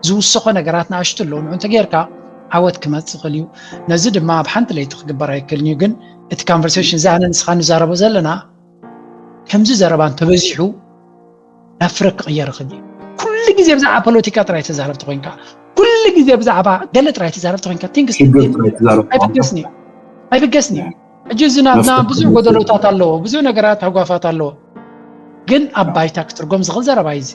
ዝውሰኾ ነገራት ንኣሽቱ ኣለዉ ንዑ እንተጌርካ ዓወት ክመፅእ ይኽእል እዩ ነዚ ድማ ኣብ ሓንቲ ለይቲ ክግበር ኣይክእልን እዩ ግን እቲ conversation እዚ ኣነ ንስኻ ንዛረቦ ዘለና ከምዚ ዘረባ እንተበዚሑ ናብ ፍረ ክቕየር ይኽእል እዩ ኩሉ ግዜ ብዛዕባ ፖለቲካ ጥራይ ተዛረብቲ ኮይንካ ኩሉ ግዜ ብዛዕባ ገለ ጥራይ ተዛረብቲ ኮይንካ ቲንግስ ኣይብገስኒ ኣይብገስኒ ሕጂ እዚ ናትና ብዙሕ ጎደሎታት ኣለዎ ብዙሕ ነገራት ሃጓፋት ኣለዎ ግን ኣብ ባይታ ክትርጎም ዝኽእል ዘረባ እዩ እዚ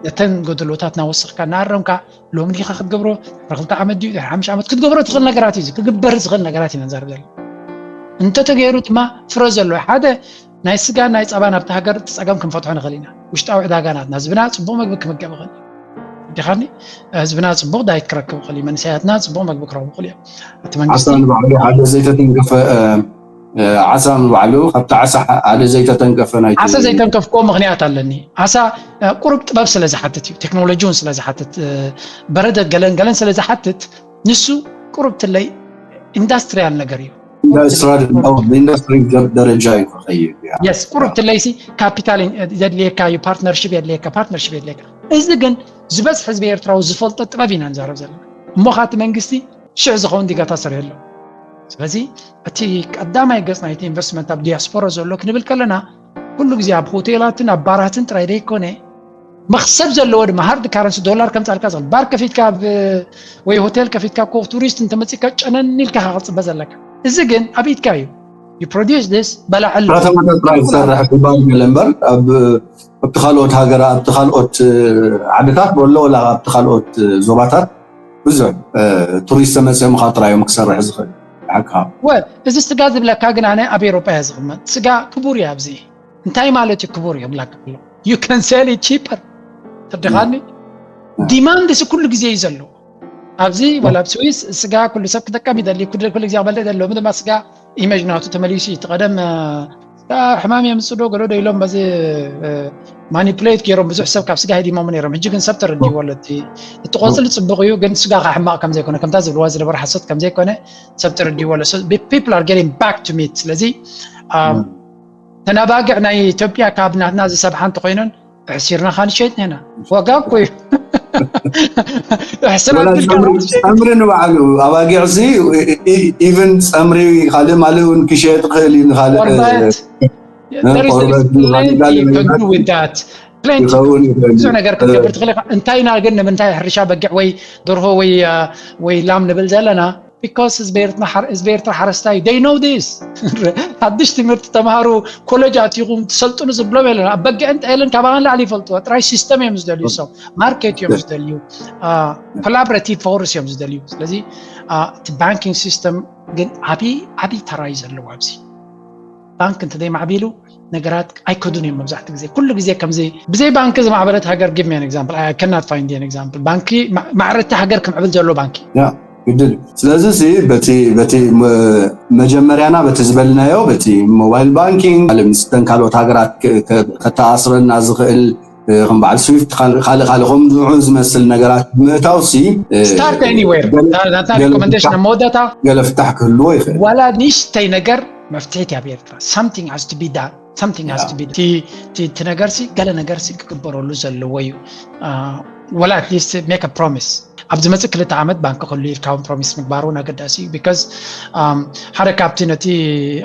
ነተን ጎደሎታት እናወሰኽካ እናኣረምካ ሎሚ ዲኻ ክትገብሮ፣ ድሕሪ ክልተ ዓመት ድዩ ድሕሪ ሓሙሽተ ዓመት ክትገብሮ ትኽእል ነገራት እዩ። ክግበር ዝኽእል ነገራት ኢና ንዛረብ ዘለና። እንተተገይሩ ድማ ፍረ ዘለዎ ሓደ ናይ ስጋን ናይ ጸባን ኣብቲ ሃገር እቲ ጸገም ክንፈትሖ ንኽእል ኢና። ውሽጣዊ ዕዳጋ ናትና ህዝብና ጽቡቕ መግቢ ክምገብ ይኽእል እዩ። ዲኻኒ ህዝብና ጽቡቕ ዳይት ክረክብ ይኽእል እዩ። መንእሰያትና ጽቡቕ መግቢ ክረኽቡ ይኽእሉ እዮም። እቲ መንግስቲ ዓሳ ንባዕሉ ሓደ ዘይተተንከፈ ዓሳ ንባዕሉ ካብቲ ዓሳ ሓደ ዘይተተንከፈ ናይቲ ዓሳ ዘይተንከፍኮ ምኽንያት ኣለኒ። ዓሳ ቁሩብ ጥበብ ስለ ዝሓትት እዩ፣ ቴክኖሎጂ እውን ስለ ዝሓትት፣ በረደት ገለን ገለን ስለ ዝሓትት ንሱ ቁሩብ ትለይ ኢንዳስትሪያል ነገር እዩ። ኢንዳስትሪ ደረጃ እዩ ክኸይድ። የስ ቁሩብ ትለይሲ ካፒታል ዘድልየካ እዩ፣ ፓርትነርሽፕ የድልየካ፣ ፓርትነርሽፕ የድልየካ። እዚ ግን ዝበዝሕ ህዝቢ ኤርትራዊ ዝፈልጦ ጥበብ ኢና ንዛረብ ዘለና። እሞ ኻቲ መንግስቲ ሽዕ ዝኸውን ዲጋታ ሰሪሑ ኣሎ። ስለዚ እቲ ቀዳማይ ገጽ ናይቲ ኢንቨስትመንት ኣብ ዲያስፖራ ዘሎ ክንብል ከለና ኩሉ ግዜ ኣብ ሆቴላትን ኣብ ባራትን ጥራይ ዘይኮነ መኽሰብ ዘለዎ ድማ ሃርድ ካረንሲ ዶላር ከምጻልካ ዝኽእል ባር ከፊትካ ወይ ሆቴል ከፊትካ ኮ ቱሪስት እንተመጺካ ጨነን ኢልካ ክትጽበ ዘለካ። እዚ ግን ኣብ ኢድካ እዩ። You produce this በላዕሉ ጥራይ ዝሰርሕ ኩባንያ እምበር ኣብቲ ካልኦት ሃገራት ኣብቲ ካልኦት ዓድታት ወላ ወላ ኣብቲ ካልኦት ዞባታት ብዙሕ ቱሪስት ተመፅኦም ከዓ ጥራዮም ክሰርሕ ዝኽእል ሓቅኻ። ወ እዚ ስጋ ዝብለካ ግን ኣነ ኣብ ኤሮጳ እየ ዝቕመጥ። ስጋ ክቡር እዩ። ኣብዚ እንታይ ማለት እዩ ክቡር እዩ ብላካ ኣሎ you can sell it cheaper። ተደኻኒ ዲማንድ ሲ ኩሉ ግዜ እዩ ዘሎ። ኣብዚ ወላ ኣብ ስዊስ ስጋ ኩሉ ሰብ ክጠቀም ይደሊ፣ ኩሉ ግዜ ክበልዕ ይደሊ። ሎሚ ድማ ስጋ ኢመጅ ናቱ ተመሊሱ እዩ። እቲ ቀደም ሕማም የምፅእ ዶ ገለ ዶ ኢሎም በዚ ማኒፕሌት ገይሮም ብዙሕ ሰብ ካብ ስጋ ሂዲሞም ነይሮም። ሕጂ ግን ሰብ ተረዲእዎ ኣሎ። እቲ ቆፅሊ ፅቡቕ እዩ፣ ግን ስጋ ከዓ ሕማቕ ከም ዘይኮነ ከምታ ዝብልዋ ዝነበረ ሓሶት ከም ዘይኮነ ሰብ ተረዲእዎ ኣሎ። People are getting back to meat። ስለዚ ተናባግዕ ናይ ኢትዮጵያ ካብ ናትና ዝሰብሓ እንተኮይነን ኣሕሲርና ካ ንሸይጥ ኔና ዋጋ እኮ እዩ። ጸምሪ ንባዕሉ ኣባጊዕ ዚ ኢቨን ጸምሪ ካልእ ማልእ እውን ክሸየጥ ክእል እዩ። ንካልእ ብዙሕ ነገር ክትገብር ትኽእል። እንታይ ኢና ግን ንምንታይ ሕርሻ በጊዕ ወይ ደርሆ ወይ ላም ንብል ዘለና? Because ህዝቢ ኤርትራ ሓረስታይ they know this። ሓድሽ ትምህርቲ ተምሃሩ ኮሌጅ ኣቲኹም ትሰልጥኑ ዝብሎም የለን። ኣብ በጊዕን ጠልን ካባና ላዕሊ ይፈልጥዎ። ጥራይ ሲስተም እዮም ዝደልዩ፣ ሰብ ማርኬት እዮም ዝደልዩ፣ ኮላቦሬቲቭ ፎርስ እዮም ዝደልዩ። ስለዚ እቲ ባንኪንግ ሲስተም ግን ዓብዪ ዓብዪ ተራ እዩ ዘለዎ ኣብዚ። ባንክ እንተዘይማዕቢሉ ነገራት ኣይከዱን እዮም መብዛሕትኡ ግዜ። ኩሉ ግዜ ከምዚ ብዘይ ባንኪ ዝማዕበለት ሃገር give me an example. I cannot find an example. ባንኪ ማዕረቲ ሃገር ክምዕብል ዘሎ ባንኪ ያ ግድል። ስለዚ ሲ በቲ በቲ መጀመርያና በቲ ዝበልናዮ በቲ ሞባይል ባንኪንግ ምስ ተን ካልኦት ሃገራት ከተኣስረና ዝኽእል ከም በዓል ስዊፍት ካልእ ካልእ ከም ዝምዑ ዝመስል ነገራት ምእታው ሲ start anywhere ናትና ሪኮመንዴሽን ኣብ መወዳእታ ገለ ፍታሕ ክህልዎ ይኽእል። ዋላ ንእሽተይ ነገር መፍትሒት ኣብ ኤርትራ something has to be done. Something has to be እቲ ነገር ሲ ገለ ነገር ሲ ክግበረሉ ዘለዎ እዩ። ወላ at least make a promise። ኣብ ዝመፅእ ክልተ ዓመት ባንኪ ክህሉ ኢልካ እውን ፕሮሚስ ምግባር እውን ኣገዳሲ እዩ። Because ሓደ ካብቲ ነቲ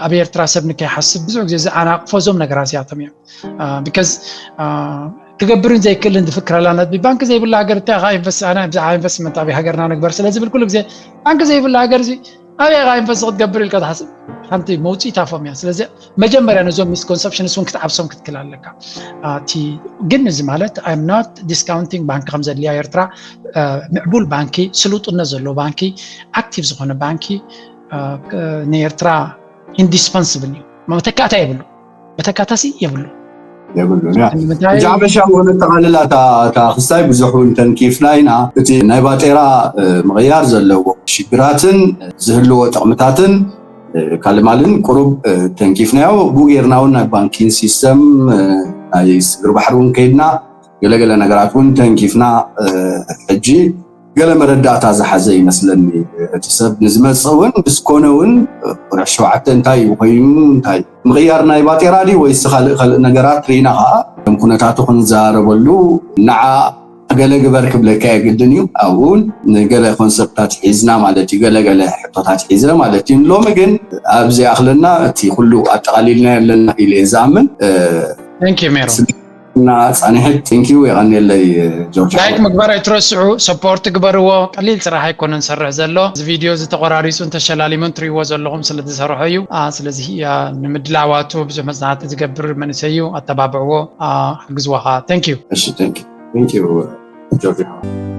ኣብ ኤርትራ ሰብ ንከይሓስብ ብዙሕ ግዜ ዝኣናቅፎ እዞም ነገራት እዚኣቶም እዮም። Because ክገብርን ዘይክእልን ዝፍክር ኣላ። ነቲ ባንኪ ዘይብላ ሃገር እንታይ ኢኻ ኢንቨስት ኣነ ብዛዕባ ኢንቨስትመንት ኣብ ሃገርና ንግበር ስለ ዝብል ኩሉ ግዜ ባንኪ ዘይብላ ሃገር እዚ ኣበይ ኢኻ ኢንቨስት ክትገብር ኢልካ ትሓስብ ሓንቲ መውፅኢት ኣፎም እያ። ስለዚ መጀመርያ ነዞም ሚስኮንሰፕሽንስ እውን ክትዓብሶም ክትክል ኣለካ። እቲ ግን እዚ ማለት I'm not discounting ባንኪ ከም ዘድልያ ኤርትራ ምዕቡል ባንኪ፣ ስሉጥነት ዘለዎ ባንኪ፣ ኣክቲቭ ዝኾነ ባንኪ ንኤርትራ ኢንዲስፐንስብል እዩ። መተካእታ የብሉ። መተካእታሲ የብሉ። የብሉ። እጃ ሓበሻ እውን ኣጠቓልላ እታ ክስታይ ብዙሕ እውን ተንኪፍና ኢና። እቲ ናይ ባጤራ ምቕያር ዘለዎ ሽግራትን ዝህልዎ ጥቕምታትን ካልእ ማልን ቁሩብ ተንኪፍናዮ። ብኡ ጌርና እውን ናይ ባንኪንግ ሲስተም ናይ ስግር ባሕሪ እውን ከይድና ገለገለ ነገራት እውን ተንኪፍና ሕጂ ገለ መረዳእታ ዝሓዘ ይመስለኒ። እቲ ሰብ ንዝመጽእ እውን ምስ ኮነ እውን ቁርሕ ሸውዓተ እንታይ እዩ ኮይኑ እንታይ ምቕያር ናይ ባጤራ ድዩ ወይስ ካልእ ካልእ ነገራት ርኢና ከዓ ከም ኩነታቱ ክንዘራረበሉ ንዓ ገለ ግበር ክብለካ የግድን እዩ። ኣብኡ እውን ንገለ ኮንሰፕታት ሒዝና ማለት እዩ፣ ገለ ገለ ሕቶታት ሒዘ ማለት እዩ። ሎሚ ግን ኣብዚ ኣኽለና እቲ ኩሉ ኣጠቓሊልና ኣለና ኢለ እየ ዝኣምን። Thank you ሜሮ። እና ጻንሒት thank you የቐንየለይ ጆርጅ። ላይክ ምግባር ኣይትረስዑ፣ ሰፖርት ግበርዎ። ቀሊል ስራሕ ኣይኮነን ዝሰርሕ ዘሎ። እዚ ቪድዮ እዚ ተቆራሪጹ እንተሸላሊሙ እንትርእይዎ ዘለኹም ስለ ዝሰርሖ እዩ። ስለዚ ንምድላዋቱ ብዙሕ መጽናዕቲ ዝገብር መንእሰይ እዩ፣ ኣተባብዕዎ፣ ሓግዝዎ ኸኣ። Thank you። እሺ thank you። Thank you, ጆርጆ።